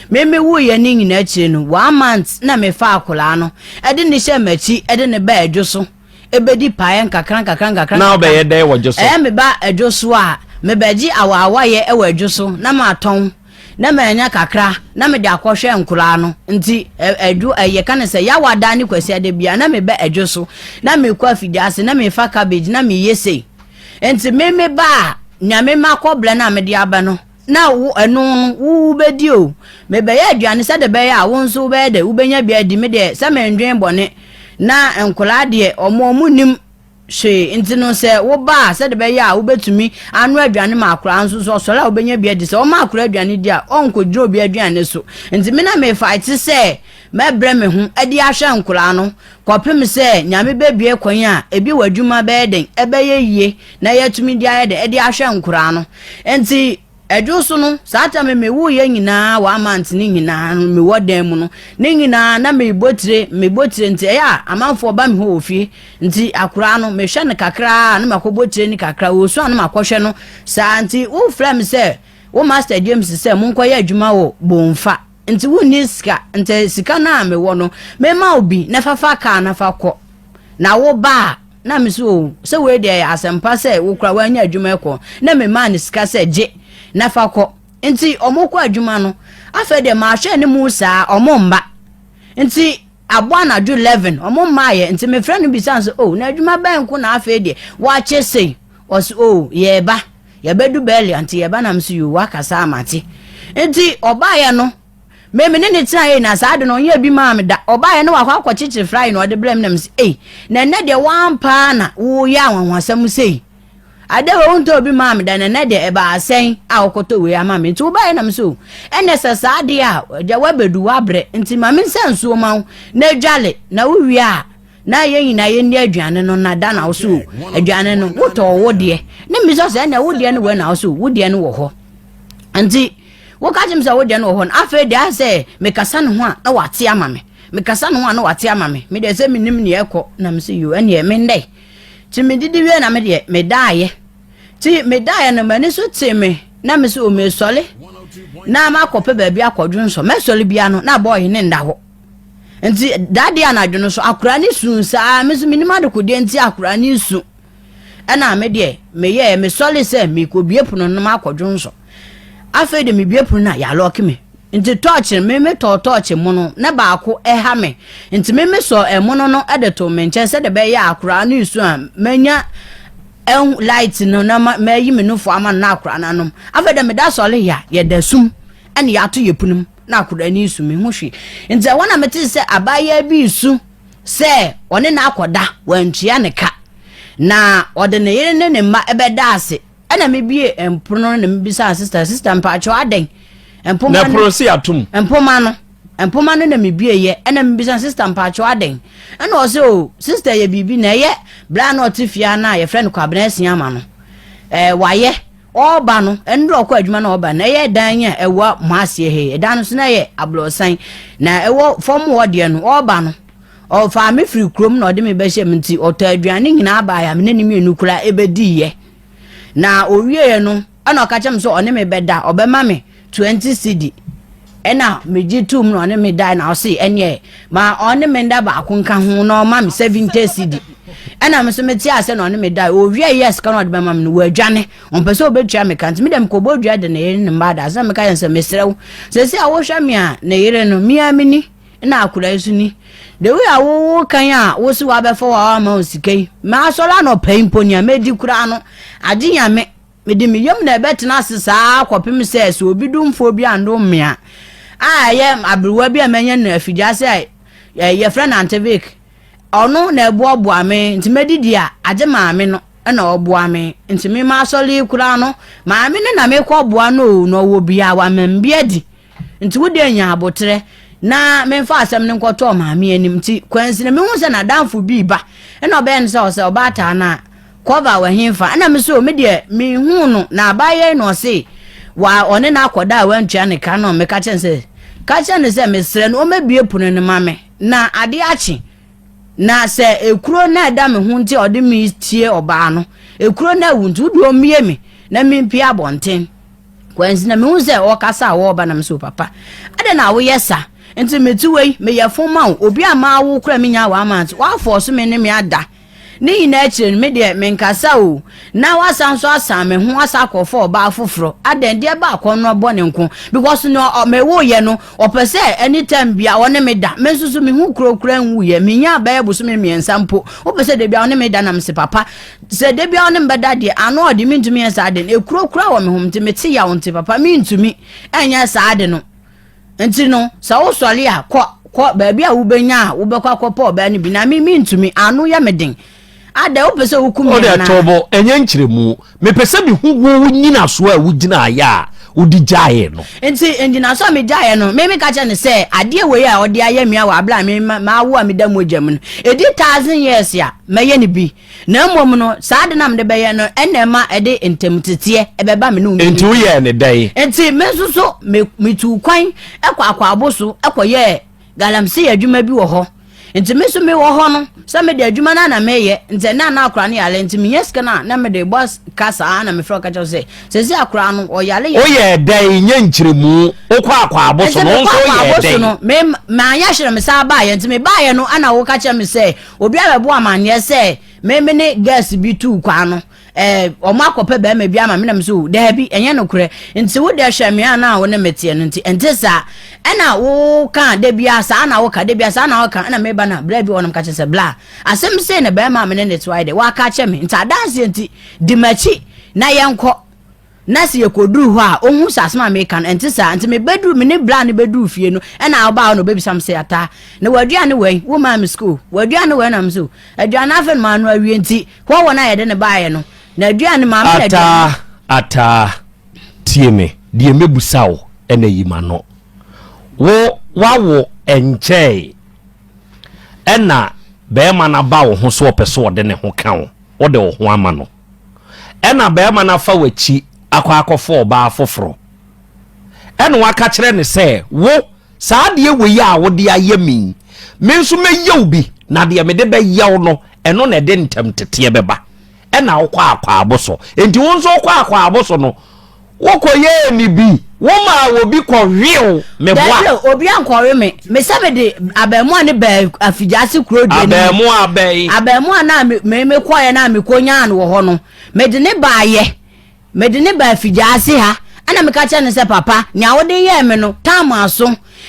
Me mewuiɛ no nyinaa akyire no, one month na mefaa akwadaa no de ne hyɛɛ m'akyi de ne baa adwo so. Ebedi paeɛ nkakra nkakra nkakra. Na wobɛyɛ dɛn wɔ dwo so? Ɛyɛ meba dwo so a, mebɛgye awaawayɛ wɔ dwo so na matɔn na manya kakra na mede akɔhwɛ nkoraa no. Nti ɛdwo yɛka no sɛ Yawada ne Kwasiada biara na meba dwo so na mekɔ afidie ase na mefa cabbage na meyɛ sei. Nti me meba a, nea me makɔbrɛ no a mede aba no, Na wo, ɛno no, wo wobɛdi o. Mebɛyɛ aduane sɛdeɛ ɛbɛyɛ a wo nso wobɛyɛ dɛ, wobɛnya bi adi. Me deɛ, sɛ mendwen bɔne, na nkwadaa deɛ, wɔn, wɔnnim hwee. Nti no, sɛ woba a, sɛdeɛ ɛbɛyɛ a wobɛtumi anoa aduane ma akwadaa nso, sɛ ɔsɔre a wobɛnya bi adi. Sɛ woma akwadaa aduane di a, ɔnkɔgyina obi aduane so. Nti me na mefaete sɛ mɛbrɛ me ho de ahwɛ nkwadaa no kɔpem sɛ Nyame bɛbue kwan a ebi wɔ adwuma bɛyɛ dɛn, ɛbɛyɛ yie. na yɛatumi de ayɛ dɛ de ahwɛ nkoraa no. Nti ɛdwo so no, saa tam me mewuiɛ nyinaa one month ne nyinaa no mewɔ dan mu no, ne nyinaa na mebɔ tire, mebɔ tire nti ɛyɛ a amanfoɔ ba me hɔ wɔ fie. Nti akoraa no mehwɛ no kakra na makɔbɔ tire no kakra, ɔsu a na makɔhwɛ no saa. Nti wofrɛ me sɛ wo Master James sɛ monkɔyɛ adwuma wɔ Bomfa. Nti wonni sika, nti sika no a mewɔ no, mema wo bi na fa fa kaa na fa kɔ. Na wo ba a, na me so o, sɛ wei deɛ ɛyɛ asɛmpa sɛ wo koraa woanya adwuma kɔ. Na memaa no sika sɛ gye na fa kɔ. Nti wɔkɔ adwuma no, afei deɛ mahwɛ ne mu saa, wɔn mma. Nti abɔ anadwo 11, wɔn mmaeɛ. Nti mefrɛ no bisa no sɛ, oh, na adwuma bɛn nko na afei deɛ woakyɛ sei? Ɔse, oh, yɛreba. Yɛbɛdu Belia nti yɛba na mese yoo wakasa a mate. Nti ɔbaeɛ no me me ne ne tenaeɛ na saa de no ɔnyɛɛ bi maa me da. Ɔbaeɛ no wakɔ akɔkyekyere fry na ɔde brɛ me na mese ei na ɛnɛ deɛ wampaa na woyɛ anwanwasɛm sei. Adeɛ wei wontɔ obi maa me da na ɛnɛ deɛ ɛbaa sɛn a wokɔtɔ wei ama me. Nti wobaeɛ na mese o ɛnɛ sɛ saa deɛ a agya woabɛdu woabrɛ nti ma me nsa nsuo ma wo na dwale na wowie a Na yɛn nyinaa yɛnni aduane no na da na wo so aduane no wotɔɔ wo deɛ ne mmisa sɛ ɛnna wo deɛ no wɔ na wo so wo deɛ no wɔ hɔ nti woka kyerɛ me sɛ wo deɛ no wɔ hɔ no afei deɛ ayɛ sɛ mekasa ne ho a na wate ama me mekasa ne ho a na wate ama me me deɛ sɛ menim neɛ ɛkɔ na me sɛ yo ɛneɛ mendɛ nti medidi wie na me deɛ medaeɛ nti medaeɛ no m'ani so tee me na me sɛ o mesɔle na makɔpɛ baabi akɔdwo nsɔ mɛsɔle bia no na bɔɔye ne nda hɔ Nti that day anadwo no so akwadaa no su saa me nso menim adekodeɛ nti akwadaa no su ɛna me deɛ meyɛɛ mesɔre sɛ mekɔbie pono no makɔdwo nsɔ afei de mebie pono no a yɛalɔke me nti tɔɔkye me metɔɔ tɔɔkye mono na baako ɛha me nti me mesɔ ɛmono no de to me nkyɛn sɛdeɛ bɛyɛ akwadaa no su a manya light no na mayi me nufo ama no na akwadaa no anom afei de meda sɔre yɛ yɛda sum ɛne yɛato yɛ pono mu na akwadaa no resu, menhu hwee. Nti ɛhɔ na metee sɛ abaayewa bi resu sɛ ɔne no akɔda, wantua ne ka. Na ɔde ne yere ne ne mma ɛbɛda ase. Ɛna mebie mpono no na mebisaa sista, sista mpaakyɛw adɛn? Mpoma no, na pono si atom. Mpoma no, mpoma no na mebie yɛ. Ɛna mebisa sista mpaakyɛw adɛn? Ɛna ɔsɛ o, oh, sista yɛ biribi na ɛyɛ bere a na ɔte fie no a yɛfrɛ no Kwabena Asiama no. Ɛɛ wayɛ Ɔreba no, ɛno ɔkɔ adwuma na ɔreba no, ɛyɛ dan yi a ɛwɔ mo aseɛ ha yi. Ɛdan no so na ɛyɛ aborɔsan, na ɛwɔ fam hɔ deɛ no, ɔreba no, ɔfaa me firi kurom na ɔde me bɛhyɛ mu nti, ɔtɔ aduane nyinaa baeɛ a me ne ne mmienu koraa ɛbɛdiiɛ. Na ɔwieɛ no, ɛna ɔka kyerɛ me sɛ ɔne me bɛda, ɔbɛma me 20 cedi. Ɛna megye toom na ɔne me dae na ɔse ɛneɛ ma ɔne me nda baako nka ho na ɔma me 70 cedi. Ɛna me nso mete ase na ɔne me dae. Owia yɛ sika na ɔde bɛma me no wɔadwane. Ɔmpɛ sɛ ɔbɛtua me ka nti me deɛ mekɔbɔ dua de ne yere ne mma ada ase na meka yɛn sɛ mesrɛ wo sɛsi a wohwɛ me a ne yere no me ara meni na akwadaa yi so ni. The way a wowo kan a wo se wabɛfa wo a wama wo sika yi masɔre anɔpa yi mpo nea mɛdi koraa no agye Nyame. Mede me yam na ɛbɛtena ase saa ara kɔpem sɛ sɛ obi domfoɔ bi andom me a, a ɛyɛ aberewa bi a manya no afigya ase a yɛfrɛ no Auntie Vic, ɔno na ɛboaboa me, nti mɛdidi a, agye maame no na ɔboa me. Nti me m'asɔre yi koraa no, maame no na mekɔboa no o, na ɔwɔ bi a wama me bi adi. Nti wo deɛ nya aboterɛ na memfa asɛm no nkɔtɔ maame anim. Nti kwansini mehu sɛ n'adamfo bi reba, ɛna ɔbɛyɛ no sɛ ɔsɛ ɔbaataa no a, Cover wɔ henfa? Ɛna me so me deɛ menhuu no na abaayewa yi na ɔse wa ɔne no akɔda a wantua ne ka no meka kyerɛ no sɛ ka kyerɛ no sɛ mesrɛ no ɔmmɛbue pono no ma me na adeɛ akye na sɛ ekuro no a ɛda me ho nti a ɔde me tie ɔbaa no ekuro no awu nti wodeɛ ɔmmue me na mempue abɔnten kwansi na mehu sɛ ɔkasa a wɔreba na me so papa adɛn na woyɛ sa nti mete wei meyɛ fo ma wo obi a maa wo kora menya w'ama nti woafɔɔ so me ne me ada Ne nyinaa akyire no, me deɛ, menkasa o, na wasan nso asan me ho asan akɔfa ɔbaa foforɔ. Adɛn, deɛ ba akɔnnɔ bɔne nko. Because nea ɔ, mewoeɛ no, ɔpɛ sɛ anytime biara ɔne me da. Me nso so, me ho kuro koraa nwuiɛ. Menyaa bɛyɛ bosome mmiɛnsa mpo. Wopɛ sɛ da biara ɔne me da? Na mese, papa, sɛ da biara ɔne me bɛda deɛ, ano ɔde, mentumi nyɛ saa ade no. Ekuro koraa wɔ me ho nti, mete yaw nti, papa, mentumi nyɛ saa ade no. Nti no, sɛ wosɔre a, kɔ, kɔ baabi a wobɛnya a wobɛkɔ akɔpɛ ɔbaa no bi. Na me, mentumi. Ano yɛ me den. Adɛn, wopɛ sɛ woku me Wode anaa? ɛtoo bo, ɛnyɛ nkyerɛmu. Mepɛ sɛ mehu wo wo nnyinasoɔ a wogyinaeɛ a wode gyaeɛ no. Nti, nnyinasoɔ a megyaeɛ no, me meka kyerɛ no sɛ, adeɛ wei a ɔde ayɛ me a wɔ aberɛ a me, mawo a meda mogya mu no, ɛdi thousand years a, mɛyɛ no bi. Na mmom no, saa ade no a mede bɛyɛ no na ɛma ɛde ntamteteɛ bɛba me ne wo mmienu Enti woyɛɛ no dɛn? Enti me nso so me, metuu kwan kɔ Akwaabo so kɔyɛɛ galamsey adwuma bi wɔ hɔ. Nti me nso mewɔ hɔ no, sɛ mede adwuma no a na meyɛ, nti ɛnna na akora no yare, nti menya sika no a na mede bɔ ka saa na mefrɛ ɔka kyerɛ sɛ, sɛsi akora no ɔyare yɛ. Woyɛɛ dɛn nyɛ nkyerɛmu? Wokɔ akwaabo so no, wo nso woyɛɛ dɛn? no, me manyɛ hwee na mesan baeɛ, nti mebaeɛ no ɛna woka kyerɛ me sɛ obi abɛbɔ amanneɛ sɛ me me ne girls bi tuu kwan no, ɛɛ wɔn akɔpɛ bɛrima bi ama me na me so daabi ɛnyɛ nokorɛ nti wo deɛ hwɛ me a na wo ne me teɛ no nti ɛnte saa ɛna wo ka da bia saa na wo ka da bia saa na wo ka ɛna meba na bla bi wɔnom ka kyerɛ sɛ bla asɛm sei na bɛrima a me ne ne tewa de waka kyerɛ me nti adanseɛ nti di m'akyi na yɛnkɔ na sɛ yɛkɔduru hɔ a ɔhu sɛ asɛm a meka no ɛnte saa nti mebɛduru me ne bla no bɛduru fie no ɛna ɔbaa hɔ na ɔbɛbisa me sɛ ataa na waduane wɛn wo maa me sukuu waduane wɛn na me so aduane afei no maa no awie nti Hɔ wɔn a yɛde no baeɛ no, n'aduane maame na aduane. Ataa, ataa, tie me, deɛ mɛbusa wo ɛna yi m'ano. Wo, woawo ɛnkyɛe ɛna bɛrima no aba wo ho so ɔpɛ sɛ ɔde ne ho ka wo, wode wo ho ama no. Ɛna bɛrima no afa w'akyi akɔ akɔfa ɔbaa foforɔ. Ɛna waka kyerɛ no sɛ, wo, Saa adeɛ wei a wode ayɛ me yi, me nso mɛyɛ wo bi, na deɛ mede bɛyɛ wo no, ɛno na ɛde ntɛmteteɛ bɛba. Ɛna wokɔ akwaabo so. Enti wo nso wokɔ akwaabo so no, wokɔyɛɛ ne bi, womaa obi kɔhwee wo, meboa. Dabi o, obi ankɔwe me. Me sɛ mede abarimaa no baa Afigyaase kuro dwa no mu. Abarimaa bɛn? Abarimaa no a me, me, mekɔeɛ no a mekɔnyaa no wɔ hɔ no, mede no baeɛ. Mede no baa afigyaase ha, ɛnna meka kyerɛɛ no sɛ, 'Papa, nea wode yɛɛ me no, tam aso.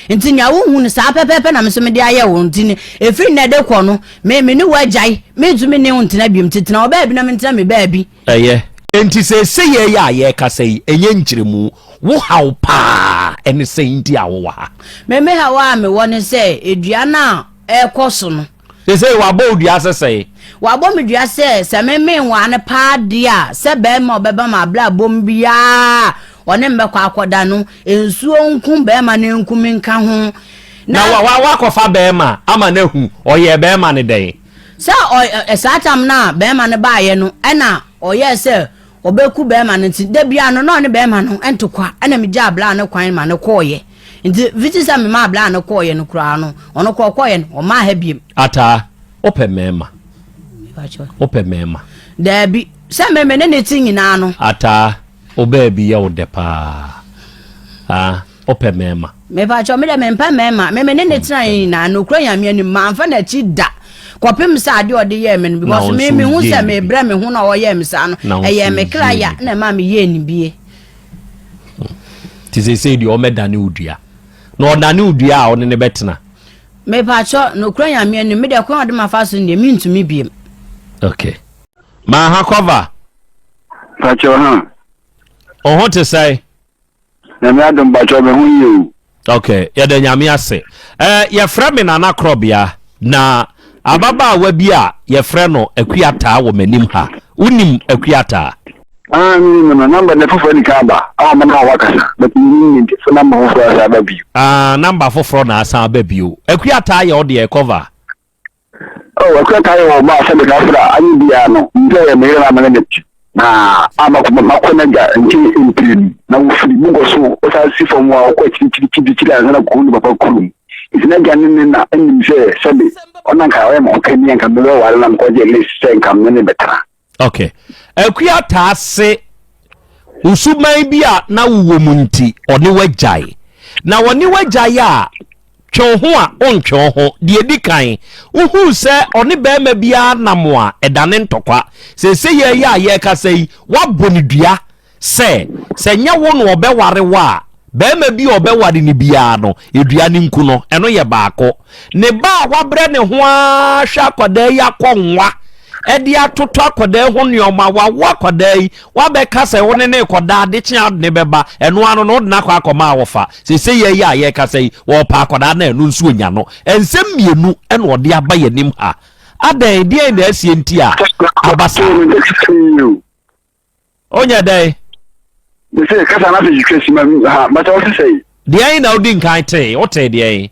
Enti nea wuhu no, saa pɛpɛɛpɛ na me nso mede ayɛ wo. Enti no, ɛfiri nnɛ de rekɔ no, me, me ne wo agyae. Merentumi ne wo ntena bio. Enti tena wo baabi na mentena me baabi. Ɛyɛ. Enti seesei yi a yɛrekasa yi, ɛnyɛ nkyerɛmu. Wo haw paa ne sɛn nti a wowɔ ha? Me, me haw a mewɔ ne sɛ, dua no a ɛrekɔ so no, Seesei wabɔ wo dua sɛ sɛn? Wabɔ me dua sɛ, sɛ me menwaa no paa deɛ a, sɛ barima a ɔbɛba m'abrabɔ mu biara a ɔne me bɛkɔ akɔda no, nsuo nku barima no nku me nka ho. Na wa wa wakɔfa barima ama no ahu, ɔyɛɛ barima no dɛn? Sɛ ɔ ɛ saa tam no a barima no baeɛ no, ɛna ɔyɛɛ sɛ ɔbɛku bɛrima no nti da biara no na ɔne bɛrima no ntokwa ɛna megyaa abla no kwan ma no kɔɔyɛ nti fiti sɛ memaa abla no kɔɔyɛ no koraa no ɔno kɔ ɔkɔɔyɛ no ɔmaa ha biem. Ataa, wopɛ mmarima? Wopɛ mmarima? Daabi, sɛ me me ne ne te nyinaa no. Ataa, wo baabi yɛ wo dɛ paa. Ah, wopɛ mmarima? Mepakyɛw, me deɛ mempɛ mmarima. Me me ne ne tenaeɛ nyinaa, nokorɛ Nyame anim, mamfa n'akyi da kɔpem sɛ adeɛ ɔde yɛɛ me no, because me mehu sɛ mebrɛ me ho na ɔyɛɛ me saa no, ɛyɛɛ me kra ya na ɛmaa meyɛɛ ne bie. Nti seesei deɛ ɔmmɛdane wo dua, na ɔdane wo dua a, ɔne ne bɛtena. Mepakyɛw, nokorɛ Nyame anim, me deɛ kwan a ɔde mafa so no deɛ, mentumi biem. Okay. Maha cover. Pakyɛw ha. Wo ho te sɛn? Nyame adom mpakyɛw me ho yie o. Ok yɛda Nyame ase. Eh, yɛfrɛ me Nana Korɔbea na ababaawa bi a yɛfrɛ no Akua Taa wɔ m'anim ha. Wonim Akua Taa? Ah, menim no no, number no foforɔ adi kan aba ama me na wakasa, but menim no nti so number foforɔ asan aba bio. Ah, number foforɔ na asan aba bio. Akua Taa yɛ wo deɛ, cover? Oh, akua taa yɛ wɔ ba sɛ meka sra anyɛ biara no mpɛ yɛ meyere na mene ne te na a makɔ makɔ n'agya nkyɛn mprenu na wofiri mu kɔ so ɔsan si fam a ɔkɔ akyirikyirikyirikyiri ansa na kɔhu ne papa kurom nti n'agya ne ne na nim sɛ sɛbe ɔna nka ɔyɛ me ɔkani anka mebɛware na mekɔgye list sɛ nka me ne bɛtena. Ok. Akua taa se wo suban bi a na wowɔ mu nti ɔne wo agyae. Na ɔne wo agyae a, twe wo ho a wontwe wo ho. Deɛ ɛdi kan, wohuu sɛ ɔne barima biara nam a, ɛdane ntɔkwa. Seesei yɛn a yɛrekasa yi, woabɔ no dua sɛ, sɛ ɛnyɛ wo na ɔbɛware wo a, barima bi a ɔbɛware no biara no, dua no nku no. Ɛno yɛ baako. Ne ba a wabrɛ ne ho ara hwɛ akwadaa yi akɔnwa de atotɔ akwadaa yi ho nneɛma, wawo akwadaa yi, wabɛka sɛ wo ne no rekɔda, adekye a wode no bɛba, ɛno ano no wode no akɔ akɔma awɔfa. Seesei yɛn yi a yɛrekasa yi, wɔrepɛ akwadaa no a ɛno nso ɔnya no. Nsɛm mmienu na ɔde aba yɛn anim ha. Adɛn, deɛn na asie nti a aba saa? Onyɛ dɛn? Mese kasa na afei twitwa si ma ha bata ɔse sɛi. Deɛn na wodi nkan tee? Wotee deɛn?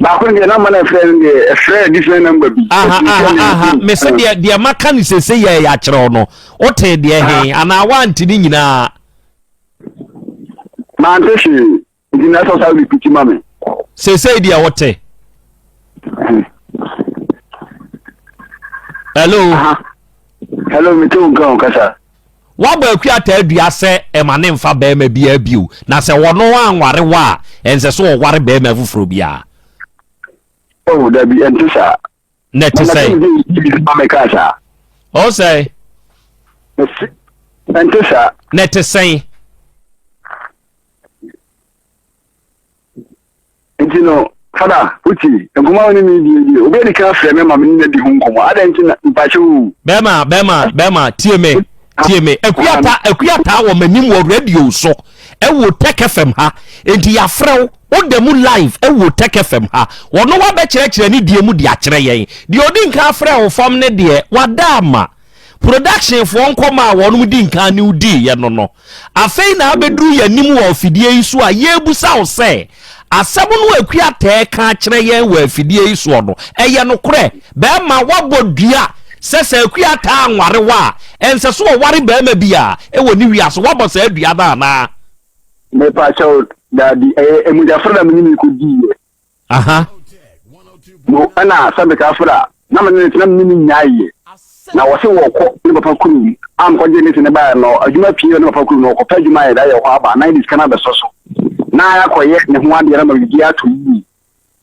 Baako no deɛ namba na ɛfrɛ no deɛ ɛfrɛ different number bi. Aha aha aha mese deɛ deɛ maka no sese yɛ yɛ akyerɛw no wotee deɛ he anaa woante ne nyinaa? Mante hwee. Nti na ɛsɛ ɔsan repeat ma me. Seesei deɛ wote. Hello. Hello, mete wo nka wo kasa. Woabɔ Akua Ataa dua sɛ ɛma ne mfa barima biara bio, na sɛ ɔno anware wo a, ɛnsɛ sɛ ɔware barima foforɔ biara. Oh, dabi, ɛnte saa. Na ɛte sɛn? O sɛ? Ɛnte saa. Na ɛte sɛn? Nti no, fada, wotie, nkɔmmɔ a wo ne me die die, obi adi kan afrɛ me ma me ne no adi ho nkɔmmɔ. Adɛn nti na mpakyɛ o? Bɛrima, bɛrima, bɛrima, tie me, tie me. Akuata, akuata wɔ m'anim wɔ radio so, ɛwɔ Tech FM ha. Nti yɛafrɛ wo, woda mu live ɛwɔ Tech FM ha. Wɔno wabɛkyerɛkyerɛ ne die mu de akyerɛ yɛn. Deɛ ɔdi nkan afrɛ wo fam ne deɛ, wada ama. Production foɔ nkɔmɔ a wɔnom di nkan ne wo diiɛ no no, afei na abɛduru yɛn anim wɔ afidie yi so a yɛrebusa wo sɛ, asɛm no a Akua Tɛɛ ka akyerɛ yɛn wɔ afidie yi soɔ no, ɛyɛ nokorɛ? Bɛɛma, woabɔ dua sɛ sɛ Akua Taa anware wo a, ɛnsɛ sɛ ɔware bɛɛma bi a ɛwɔ ne wiase, woabɔ saa dua no anaa? Mepakyɛw, daabi, ɛyɛ mogyafra na me ne no kɔdiiɛ. Aha. No ɛna sɛbeka afra na me ne no tena me ne no nyaeɛ na wɔse wɔkɔ ne papa kurom a mekɔgye ne se ne baeɛ no adwuma pie wɔ ne papa kurom na wɔkɔpɛ adwuma ayɛ da yɛ hɔ aba na yɛde sika no abɛsɔ so na yɛakɔyɛ ne ho adeɛ na ma biribi atɔ yie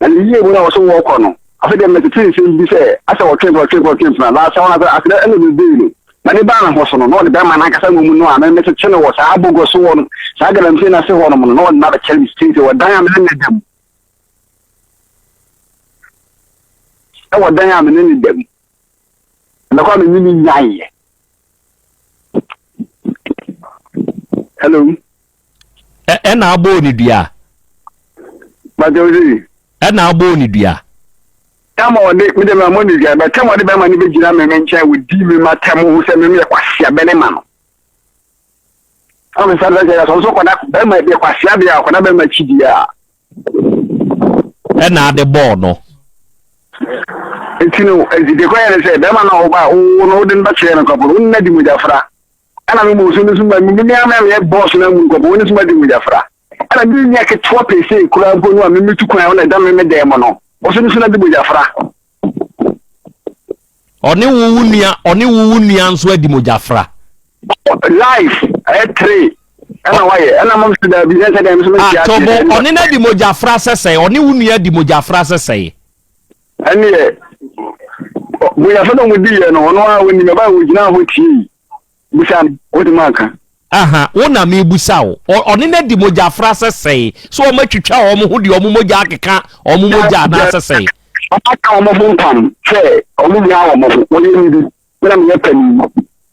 na ne yie mu na wɔse wɔkɔ no afei deɛ mɛtete nsɛm bi sɛ asɛ wɔtwe mpena wɔtwe mpena wɔtwe mpena na asɛ wɔn asɛ asɛ ɛna bebee no na ne baa ne ho so no na ɔde bɛrima no ankasa mmom no a mɛmɛkyekye no wɔ saa abogɔ so wɔ no saa galamsey no ase hɔ nom no na ɔde no abɛkyɛre me state wɔ dan a me ne no da mu Ɛwɔ dan a me ne no da mu. Ɛbɛkɔ a me ne no nyaeɛ. Hello. Ɛna abɔɔ ne dua. Bàtɛ o si. Ɛna abɔɔ ne dua. Tɛm a ɔde me de ma mo ne dua bɛ tɛm a ɔde bɛrima no bɛgyina me me nkyɛn wɔ di me ma tɛm ho sɛ me meyɛ kwasia bɛ ne ma no. Ɔmo nsa bɛ sɛ ɔso kɔda bɛrima bi kwasia deɛ ɔkɔda bɛrima akyi deɛ a. Ɛna ade bɔɔ no. Nti no, nti deɛ kɔyɛ ne sɛ bɛrima no a ɔba a wo no wode no bɛkyerɛ no kɔpɔ no wo ne no adi mogyafra. Ɛna me mu nso no so ma me me ama meyɛ bɔɔso no amu kɔpɔ wo ne so ma di mogyafra. Ɛna me nua ketewa pɛsɛ kura mpo no a me metu kwan wo na ɛda me me dan mu no wo so no so na di mogyafra. Ɔne wo wo nua ɔne wo wo nua nso adi mogyafra. Life ɛyɛ tre ɛna wayɛ ɛna mom sɛ daabi ɛsɛ dɛm nso mɛnti aseɛ. Tobo ɔne no adi mogyafra sɛsɛe ɔne wo nua adi mogyafra sɛsɛe. Ɛneɛ mogyafra na ɔmo di yɛ no ɔno a ɔnim ɛbaa ɔgyina hɔ tie bisa no wotumi anka. Aha, wo na mebusa wo. Ɔne no adi mogyafra sɛsɛe sɛ wɔn atwitwa wɔn ho de wɔn mogya akeka wɔn mogya anaa sɛsɛe. Wɔn aka wɔn ho ntam sɛ wɔn nyinaa wɔn ho wɔyɛ ne bi. Me na meyɛ panin.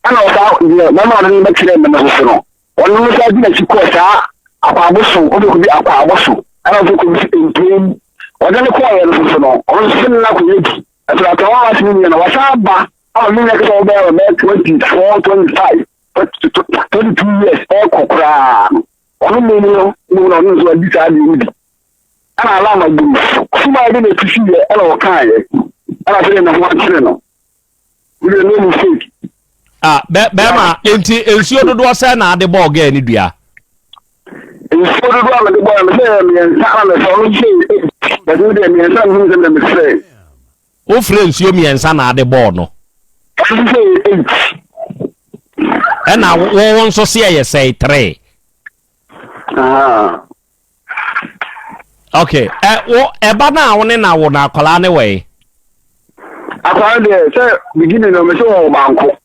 Ɛna ɔsaa deɛ mɛma ɔde no bɛkyerɛɛ me no soso no, ɔno no saa di n'akyi kɔɔ saa akwaabo so, ɔsɛ kɔbi akwaabo so, ɛna ɔsɛ kɔbi so mpem. Ɔde no kɔɔeɛ no soso no, ɔno nso ne no akɔyɛ bi. Ɛsɛ atɔn a wase ne nua no, wasan aba ama me nua kɛsɛ ɔbɛyɛ bɛyɛ 24, 25, 22 years ɛkɔ koraa no. Ɔno mmom no, mmom no ɔno nso adi saa adeɛ no bi. Ɛna alarm agu sum a ɛde n'akyi siiɛ ɛna ɔkaeɛ, ɛna afei ne ho akyere no. Ah, bɛrima nti nsuo dodoɔ sɛ na ade bɔɔ gɛɛ ne dua. Nsuo dodoɔ a mede bɔɔ no sɛ mmiɛnsa na mesɛ ɔno nso bɛsɛ deɛ mmiɛnsa na mesɛ mede mesrɛ. Wofrɛ nsuo mmiɛnsa na ade bɔɔ no. Ɔno nso yɛ eight. Ɛna wo nso se ɛyɛ sɛe three. Okay. Ɛ wo ɛba no a wo ne na wo na akwadaa ne wɔ yi. Akwadaa deɛ sɛ beginning no mese wɔ baako.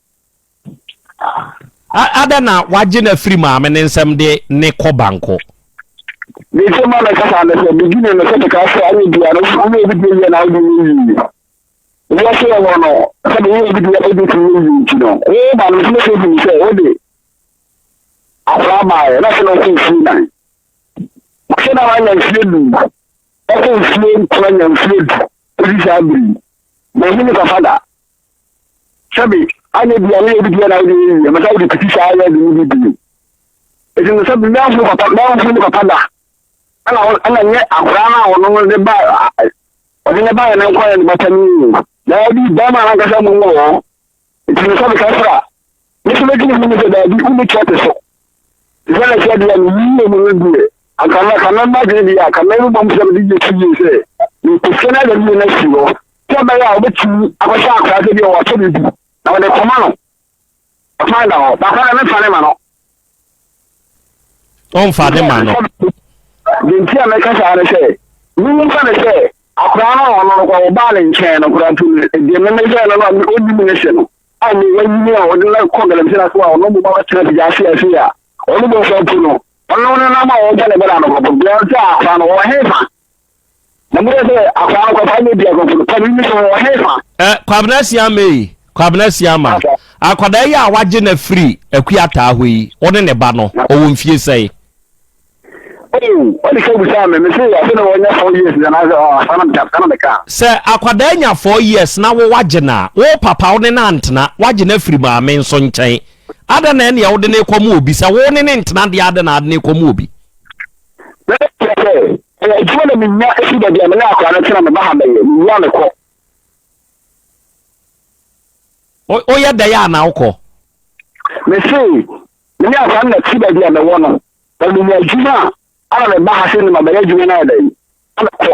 Adɛn na wagye no afiri maame ne nsɛm de ne kɔ banko? Ne nsɛm a mɛka saa ne sɛ beginning no sɛ meka sɛ anyɛ bia no wonyɛ obi deɛ yie na wode yɛ yie. Wiase yɛ wɔ no sɛ meyɛ obi deɛ wode tumi yɛ yie nti no wo ba no nso mɛsɛ hu sɛ wode akwadaa baeɛ na sɛ na ɔkɔ mfie nan. Sɛ na wanya mfie du, ɔkɔ mfie nkron anya mfie du kɔsi saa bere yi, manhu ne papa da. Sɛbe, anyɛ bia woyɛ bi deɛ na wode yɛ yie, masa wode piti saa yɛ de ne bi bio. Eti no sɛbe manhu papa, manhu ne papa da. Ɛna ɛna nyɛ akwadaa no a ɔno no de ba ɔde ne baeɛ no nkɔyɛ ne ba panin o. Daabi, bɛrima no ankasa mu wɔ hɔ. Nti me nsa bɛka sɛ a, me nso mɛdi ne ho ni sɛ daabi, wonni kyerɛ so. Te sɛ na ɛsɛ deɛ meyie mu no deɛ, anka na ka mɛma adwene deɛ a, ka mɛbobɔ mu sɛ mede yɛ so yie sɛ Mepɛ sika no ada no asi hɔ sɛ ɛbɛyɛ a wobɛtumi akɔhyɛ akwadaa sɛ bi a wɔatɔ biribi na wɔde kɔma no. Ɔkwan da hɔ, baako na memfa ne ma no. Ɔmfa ne ma no. Deɛ nti a mɛka saa ne sɛ, memfa ne sɛ akwadaa no a ɔno no kɔ ɔbaa ne nkyɛn no koraa mpo no, deɛ memeyɛ no no a ɔnnim ne se no, a ne wanyini a ɔde no kɔ galamsey no ase a ɔno mmom abɛtena afigya ase ase a ɔno bɔfra mpo no, ɔno ne nam a ɔbɔ ne bɛda no kɔpɔ deɛ ɔsɛ akwadaa no wɔ hefa? Na mo sɛ akwadaa no kɔfa ne di akɔfo no pɛn ne sɛ wɔ hefa? Ɛ Kwabena Siama yi, Kwabena Siama, akwadaa yi a wagye no afiri Akuataa hɔ yi, wo ne ne ba no, ɔwɔ mfie sɛe? Oh, ɔde ka busaa me, me se ase na wɔnya 4 years na sɛ ɔ sana meka sana meka. Sɛ akwadaa nya 4 years na wo wagye no a, wo papa wo ne no antena, wagye no afiri maame nso nkyɛn. Adɛn na ɛneɛ wode no rekɔma obi? Sɛ wo ne no ntena deɛ adɛn na ade no rekɔma obi? Mɛkyerɛ sɛ ɛyɛ adwuma na menya ɛfiri baabi a me ne akwadaa no tena meba ha bɛyɛ, mewie a mekɔ. Woyɛ dɛn a na wokɔ? Mese me ne akwadaa no na te baabi a mewɔ no, na menya adwuma a ana meba ha sɛ ne ma bɛyɛ adwuma no ayɛ dɛn na mekɔ.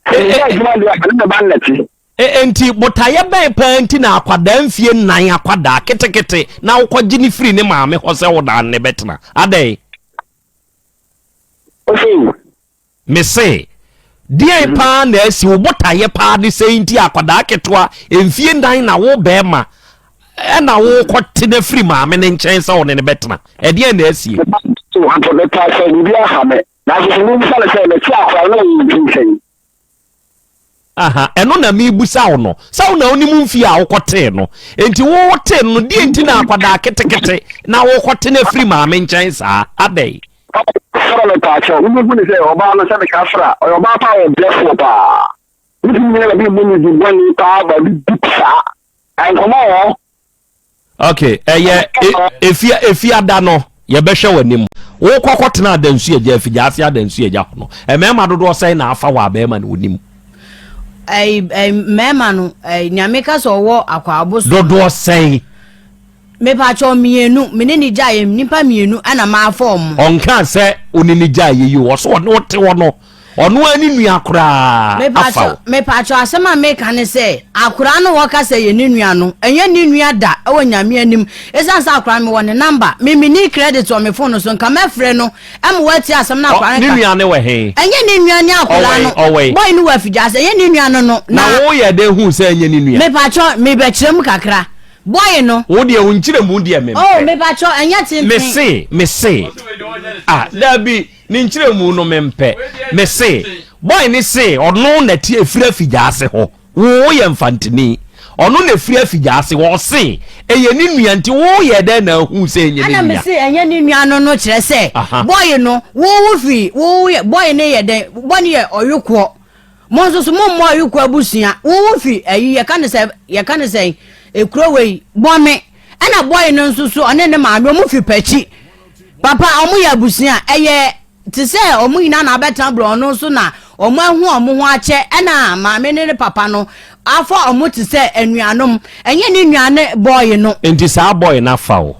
Sɛ menya adwuma deɛ a me ne me ba no na te. Enti botaeɛ bɛn paa nti na akwadaa mfie nnan akwadaa ketekete na wokɔgye no firi ne maame hɔ sɛ wo na ne bɛtena? Adɛn? Ose. Mese, deɛn paa na asi wo botaeɛ paa ne sɛn nti akwadaa ketewa mfie nnan na wo bɛrima ɛna wokɔte no afiri maame ne nkyɛn sɛ wo ne no bɛtena? Ɛdeɛn na asie? Mepa sɛ biribi aha me, nanso sɛ mebisa no sɛ mete akwadaa no wɔ mfie sɛn? Aha, ɛno na merebisa wo no. Sɛ wo na wonim mfie a wokɔtee no. Enti wotee no no, deɛ nti na akwadaa ketekete na wokɔte no afiri maame nkyɛn saa? Adɛn? Sɔrɔ me paakyɛw, wobɛhu ne sɛ ɔbaa no sɛ meka fra, ɔyɛ ɔbaa paa, ɔyɛ brɛfoɔ paa. Wotumi nyɛ baabi mmɔ ne di bɔne paa baabi deep saa. Nkɔmmɔ wɔ hɔ. Ok, ɛyɛ efia efiada no yɛbɛhwɛ w'anim. Wokɔ kɔtena adansu agya afigyaase adansu agya hɔ no, mmarima dodoɔ sɛn na afa wɔ a barima no wonim? Ɛyi ɛyi mmarima no ɛyi nea meka sɛ ɔwɔ akwaabo so. Dodoɔ sɛn? Mepakyɛw mmienu, me ne ne gyaeɛ nnipa mmienu ɛna mafa wɔn. Ɔnkaa sɛ wo ne ne gyaeɛ yi o, ɔsɛ ɔne wo te hɔ no. Ɔno ara ne nua koraa afa wo. Mepaakyɛw, asɛm a meka ne sɛ, akoraa no wɔka sɛ ɛyɛ ne nua no, ɛnyɛ ne nua da wɔ Nyame anim. Esiane sɛ akoraa no mewɔ ne number, me menni credit wɔ me phone no so, nka mɛfrɛ no ma watie asɛm no akoraa no ka. Ne nua no wɔ he? Ɛnyɛ ne nua ne akoraa no. Ɔwɔ he? Boy no wɔ Afigya ase, ɛnyɛ ne nua no no. Na woyɛ dɛn huu sɛ ɛnyɛ ne nua? Mepaakyɛw, mebɛkyerɛ mu kakra. Boy no. Wo deɛ wo nkyerɛmu deɛ mempɛ. Oh, mepaakyɛw, ɛnyɛ tenten. Mese, mese, ah, daabi. Ne nkyerɛmu no mempɛ. Mese, boy no se ɔno na te efiri afigyaase hɔ. Wo woyɛ Mfantini. Ɔno na efiri afigyaase hɔ. Ɔse ɛyɛ ne nua nti wo yɛɛ dɛn na ahuu sɛ ɛnyɛ ne Ɛna nua? mese ɛnyɛ ne nua no no kyerɛ sɛ boy no wo wo firi wo yɛ boy no yɛ dɛn boy no yɛ ɔyokoɔ. Mo nso so mommɔ ɔyokoɔ abusua. Wo wo firi ayi yɛka ne sɛ yɛka ne sɛn ekuro wei bɔme. Ɛna boy no nso so ɔne ne maame ɔmo firi pakyi. Papa, wɔn yɛ abusua a, ɛyɛ te sɛ wɔn nyinaa na abɛtena borɔno so na wɔn ahu wɔn ho akyɛ, ɛna maame ne ne papa no afa wɔn te sɛ anuanom. Ɛnyɛ ne nua ne bɔɔye no. Nti saa bɔɔye no afa wo?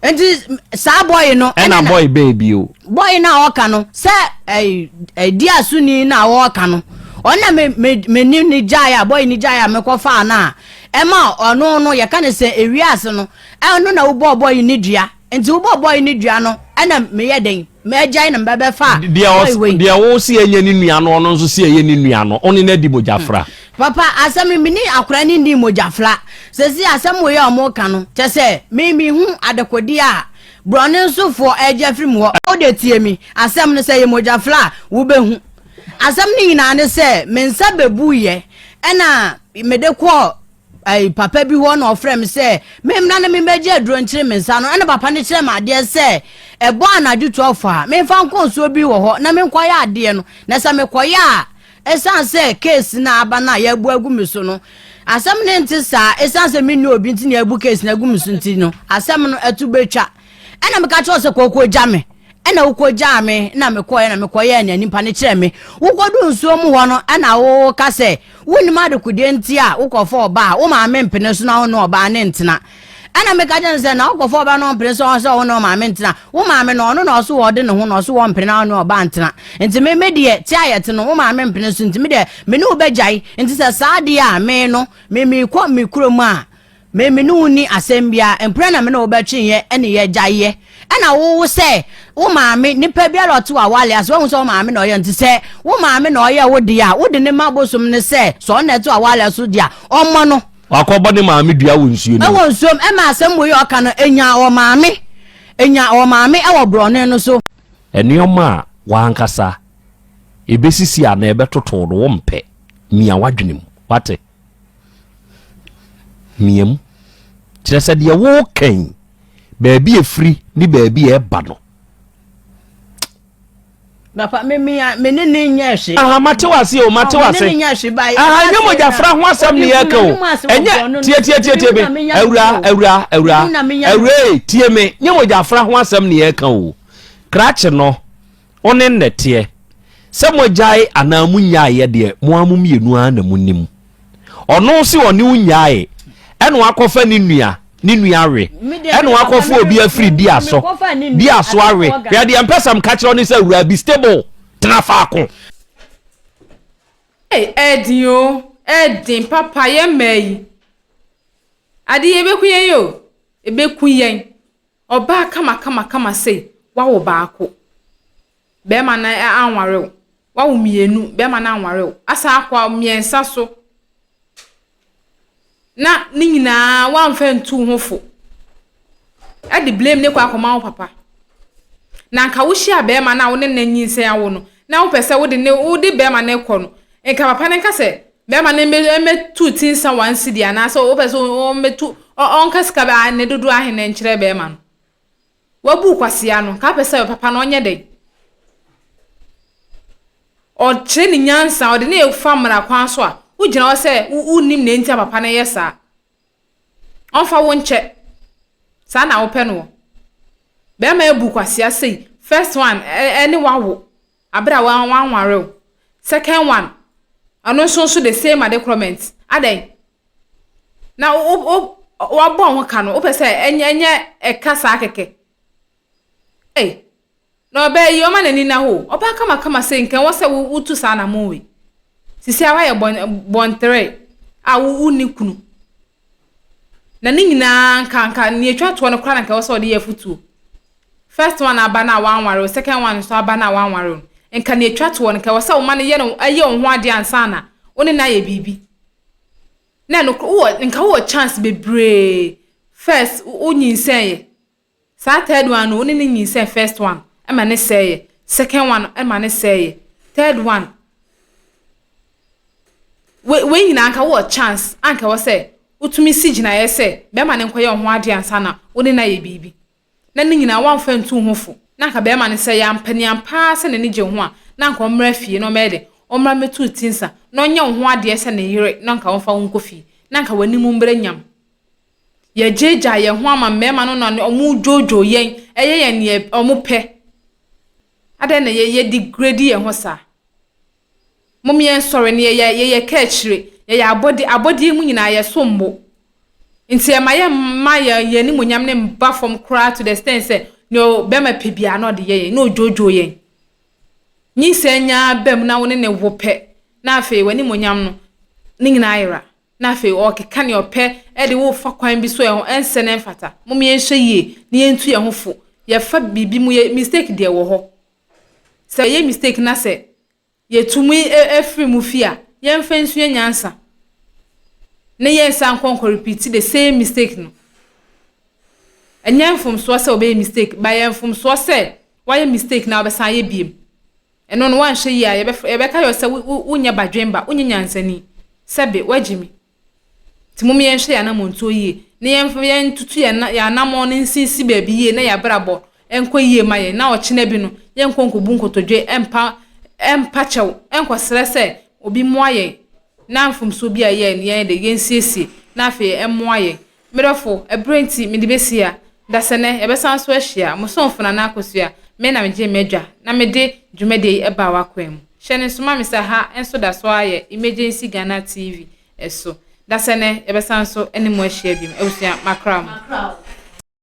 Nti saa bɔɔye no. Ɛna bɔɔye bɛn bio? Bɔɔye no a ɔka no, sɛ ɛyi ɛdi asoni no a ɔka no, ɔno na me me me ne ne gyae a bɔɔye no gyae a mekɔfaa no a, ɛma ɔno no yɛka no sɛ ewiase no, ɛno na wobɔɔ bɔɔye no dua. Nti wobɔɔ bɔɔy no dua no ɛna meyɛ dɛn magyae na mebɛbɛfa bɔɔy wei. Deɛ wo se ɛnyɛ ne nua no ɔno nso se ɛyɛ ne nua no wo ne no adi mogyafra. Papa asɛm no mene akora no nni mogyafra sɛsi asɛm wei a ɔmo ka no kyɛ sɛ me mehu adekodeɛ a brɔne nso foɔ ɛgye afiri mu hɔ wo deɛ tie me asɛm no sɛ ɛyɛ mogyafra a wobɛhu asɛm no nyinaa ne sɛ me nsa bɛbuiɛ ɛna mede kɔɔ ɛyi papa bi hɔ na ɔfrɛ me sɛ memmra na memmɛgye aduro nkyere me nsa no ɛna papa no kyerɛ me adeɛ sɛ ɛbɔ anadwo 12 a memfa nkɔ nsuo bi wɔ hɔ na menkɔyɛ adeɛ no na sɛ mekɔyɛ a ɛsiane sɛ case no aba no a yɛabu agu me so no asɛm no nte saa ɛsiane sɛ menni obi nti na yɛabu case no agu me so nti no asɛm no ɛto bɛtwa ɛna meka kyerɛ sɛ kɔkɔ gya me ɛna wokɔgyaa me na mekɔɛ na mekɔyɛɛ nea nipa no kyerɛ me wokɔdu nsuo mu hɔ no ɛna woka sɛ wonnim adekodeɛ nti a wokɔfa ɔbaa a wo maame mpene so na wo ne ɔbaa ne ntena. Ɛna meka kyerɛ no sɛ, na wokɔfa ɔba na ɔmpene sɛ ɔsɛ wo ne ɔmaame ntena. Wo maame no, ɔno na ɔso ɔde ne ho na ɔso wɔmpene na ɔne ɔba ntena. Nti me me deɛ, te a yɛte no, wo maame mpene so nti me deɛ, me ne wo bɛgyae. Nti sɛ saa deɛ a, me no, me mekɔ me kurom a, Me me ne wo nni asɛm biara, mpena na me ne wo bɛtweeɛ ɛne yɛgyaeɛ. Ɛna wo wo sɛ wo maame, nipa biara ɔte w'awale ase, wahu sɛ wo maame na ɔyɛ nti sɛ wo maame na ɔyɛ wo deɛ a, wode ne ma bosom no sɛ sɛ ɔno na ɛte w'awale so deɛ a, ɔmmɔ no. Wakɔbɔ ne maame dua wɔ nsuo no mu. Ɛwɔ nsuo mu, ɛma asɛm wei a ɔka no, ɛnya ɔmaame, ɛnya ɔmaame ɛwɔ borɔno no so. Nneɛma a w'ankasa ɛbɛsisi anaa ɛbɛtoto no wompɛ, mia w'adwene mu, wate? Mia mu. Kyerɛ sɛ deɛ woreka yi, baabi a ɛfiri ne baabi a ɛba no. Papa, me me me ne ne nyɛ hwee. Aha, mate wase o, mate wase. Me ne ne nyɛ hwee ba. Aha, nyɛ mogyafra ho asɛm ne yɛka o. Ɛnyɛ tie tie tie tie me. Awura, awura, awura. Awura, tie me. Nyɛ mogyafra ho asɛm ne yɛka o. Krakye no. Wo ne nnɛteɛ. Sɛ moagyae anaa monnyaeɛ deɛ, mo ara mo mmienu ara na monim. Ɔno se ɔne wo nnyaee, ɛna wakɔfa ne nua, ne nua awe, ɛna wakɔfa obi afiri Diaso, Diaso awe. Hwɛ deɛ mpɛ sɛ mka kyerɛ wo ne sɛ, awuraa be stable, tena faako. Ei ɛɛden oo, ɛɛden papa yɛn mmaa yi. Ade yi ɛbɛku yɛn o, ɛbɛku yɛn. Ɔbaa kamakamakama sei, wawo baako, bɛɛma no anware wo, wawo mienu, bɛɛma no anware wo, asan akɔ miɛnsa so, na ne nyinaa wamfa ntu wo ho fo, ɛde blame no kɔ akɔma wo papa. Na nka wohyia bɛɛma no a wo ne no anyinsɛn awo no, na wopɛ sɛ wode ne wode bɛɛma no kɔ no, nka papa no nka sɛ Bɛrima no mmɛtu ti nsa one cedi anaasɛ wopɛ sɛ ɔmmɛtu ɔnka sika bɛ ne dodoɔ ahe na nkyerɛ bɛrima no. Wabu kwasea no, ka pɛ sɛ papa no ɔnyɛ dɛn? Ɔkyerɛ ne nyansa, ɔde ne fa mmara kwan so a, wogyina hɔ sɛ wonnim nea nti a papa no yɛ saa. Ɔmfa wo nkyɛ. Saa na wopɛ no wɔ. Bɛrima abu kwasea sei, first one ɛne wawo. Aber a wɔannware wo. Second one, ɔno nso nso the same ade korɔ ment. Adɛn? Na wo wo wɔabɔ wo ho ka no, wopɛ sɛ ɛnyɛ ɛnyɛ ɛka saa kɛkɛ. Ei, na ɔbaa yi ɔma n'ani nna hɔ o. Ɔbaa kamakama sei nka ɛwɔ sɛ wo wotu saa anamɔn wei. Sisi a woayɛ bɔn bɔntere a wo wonni kunu. Na ne nyinaa nka nka nea etwa toɔ no koraa na nka ɛwɔ sɛ ɔde yɛ afutuo. First one aba no a wanware wo, second one nso aba no a wanware wo no, nka nea etwa toɔ no nka ɛwɔ sɛ woma no yɛ no ɛyɛ wo ho adeɛ ansa na wo ne no ayɛ biribi. Na ɛno wowɔ nka wowɔ chance bebree. First wo nyinsɛn yɛ. Saa third one no wo ne no nyinsɛn first one ma ne sɛeɛ, second one ma ne sɛeɛ, third one wei wei nyinaa nka wowɔ chance a nka ɛwɔ sɛ wotumi si gyinaeɛ sɛ bɛrima no nkɔyɛ wo ho adeɛ ansa na wo ne no ayɛ biribi na ne nyinaa woamfa ntu wo ho fo na nka bɛrima no sɛ ɛyɛ ampa ni ampa ara sɛ n'ani gye wo ho a na nka ɔmmra fie na ɔmmɛyɛ dɛ ɔmmra mmɛtu wo ti nsa na ɔnyɛ wo ho adeɛ sɛ ne yere na nka ɔmfa wo nkɔ fie na nka w'anim mmra nyam. Yɛgyaagyaa yɛn ho ama mmarima no na wɔdwoodwoo yɛn, yɛ yɛn nea wɔpɛ. Adɛn na yɛ degrade yɛn ho saa? Mom yɛnsɔre na yɛyɛ yɛyɛ kaakyire, yɛyɛ abɔde abɔdeɛ mu nyinaa yɛsom bo. Nti ɛma yɛmma yɛn yɛn animuonyam no mba fam koraa to the extent sɛ nea bɛrima pɛ biara na ɔde yɛ yɛn, na ɔdwoodwoo yɛn. Nyinsɛn nyaa ba mu na wo ne no wo pɛ, na afei w'animuonyam no ne nyinaa ayera. na afei ɔrekeka nea ɔpɛ de wo refa kwan bi so a ɛho ɛnsɛ na ɛmfata. Mom yɛnhwɛ yie na yɛntu yɛn ho fo. Yɛfa biribi mu yɛ mistake deɛ wɔ hɔ. Sɛ yɛyɛ mistake na sɛ yɛtumi firi mu fi a, yɛmfa nsua nyansa na yɛnsan nkɔ nkɔ repeat the same mistake no. Ɛnyɛ mfomsoɔ sɛ wobɛyɛ mistake, but ɛyɛ mfomsoɔ sɛ woayɛ mistake na wobɛsan ayɛ biem. Ɛno no, woanhwɛ yie a, yɛbɛfrɛ, yɛbɛka yɛ sɛ wo, wo, wonyɛ badwemba, wonyɛ nyansani. Sɛbe, woagye me. Nti mom yɛnhwɛ yɛn anammɔntuo yie, na yɛmfa, yɛntutu yɛn, yɛn anammɔn no nsinsi baabi yie na yɛn abrabɔ nkɔ yie ma yɛn, na ɔkyena bi no, yɛnkɔ nkɔbu nkotodwe mpa, mpa kyɛw, nkɔsrɛ sɛ obi mmoa yɛn, na mfomsoɔ bi a yɛyɛɛ no, yɛn de, yɛnsiesie, na afei ɛmmoa yɛn. Me dɔfo, ɛberɛ nti, mede bɛsi ha. Dasɛnɛ, yɛbɛsan so ahyia. Mo somfo Nana Akosua, me na megyee m'adwa na mede dwumadie yi baa w'akwan mu. Hyɛ no nso ma me sɛ ha nso da so ara yɛ Emergency Ghana TV so. Dasɛnɛ yɛbɛsan so ne mo ahyia biom. Abusua, makra mo.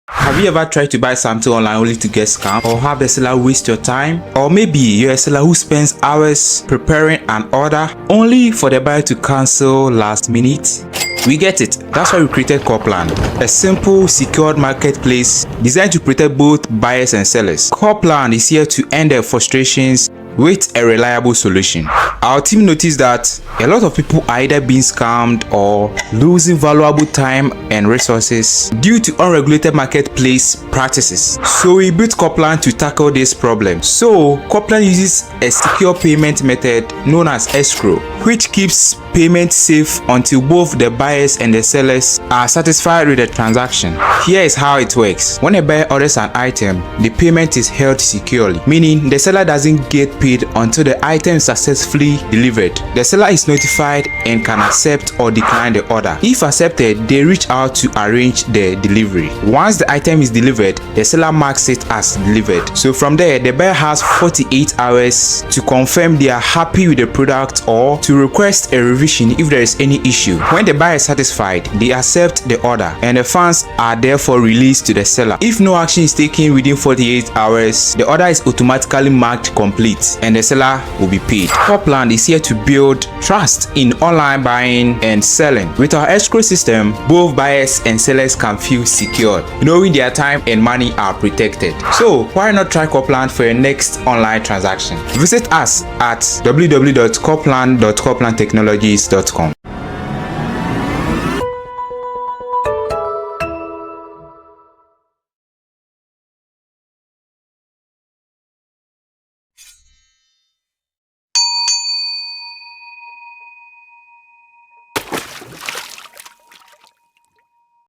Have you ever tried to buy something online only to get scammed or have the seller waste your time? Or maybe you're a seller who spends hours preparing an order only for the buyer to cancel last minute? We get it. That's why we created Corplan, a simple, secured marketplace designed to protect both buyers and sellers. Corplan is here to end their frustrations with a reliable solution. Our team noticed that a lot of people are either being scammed or losing valuable time and resources due to unregulated marketplace practices. So we built Corplan to tackle this problem. So Corplan uses a secure payment method known as escrow, which keeps payment safe until both the buyers and the sellers are satisfied with the transaction. Here is how it works. When a buyer orders an item, the payment is held securely, meaning the seller doesn't get paid until the item is successfully delivered. The seller is notified and can accept or decline the order. If accepted, they reach out to arrange the delivery. Once the item is delivered, the seller marks it as delivered. So from there, the buyer has 48 hours to confirm they are happy with the product or to request a revision if there is any issue. When the buyer is satisfied, they accept the order and the funds are therefore released to the seller. If no action is taken within 48 hours, the order is automatically marked complete and the seller will be paid. Copland is here to build trust in online buying and selling. With our escrow system, both buyers and sellers can feel secured, knowing their time and money are protected. So why not try Copland for your next online transaction? Visit us at www.copland.coplandtechnologies.com.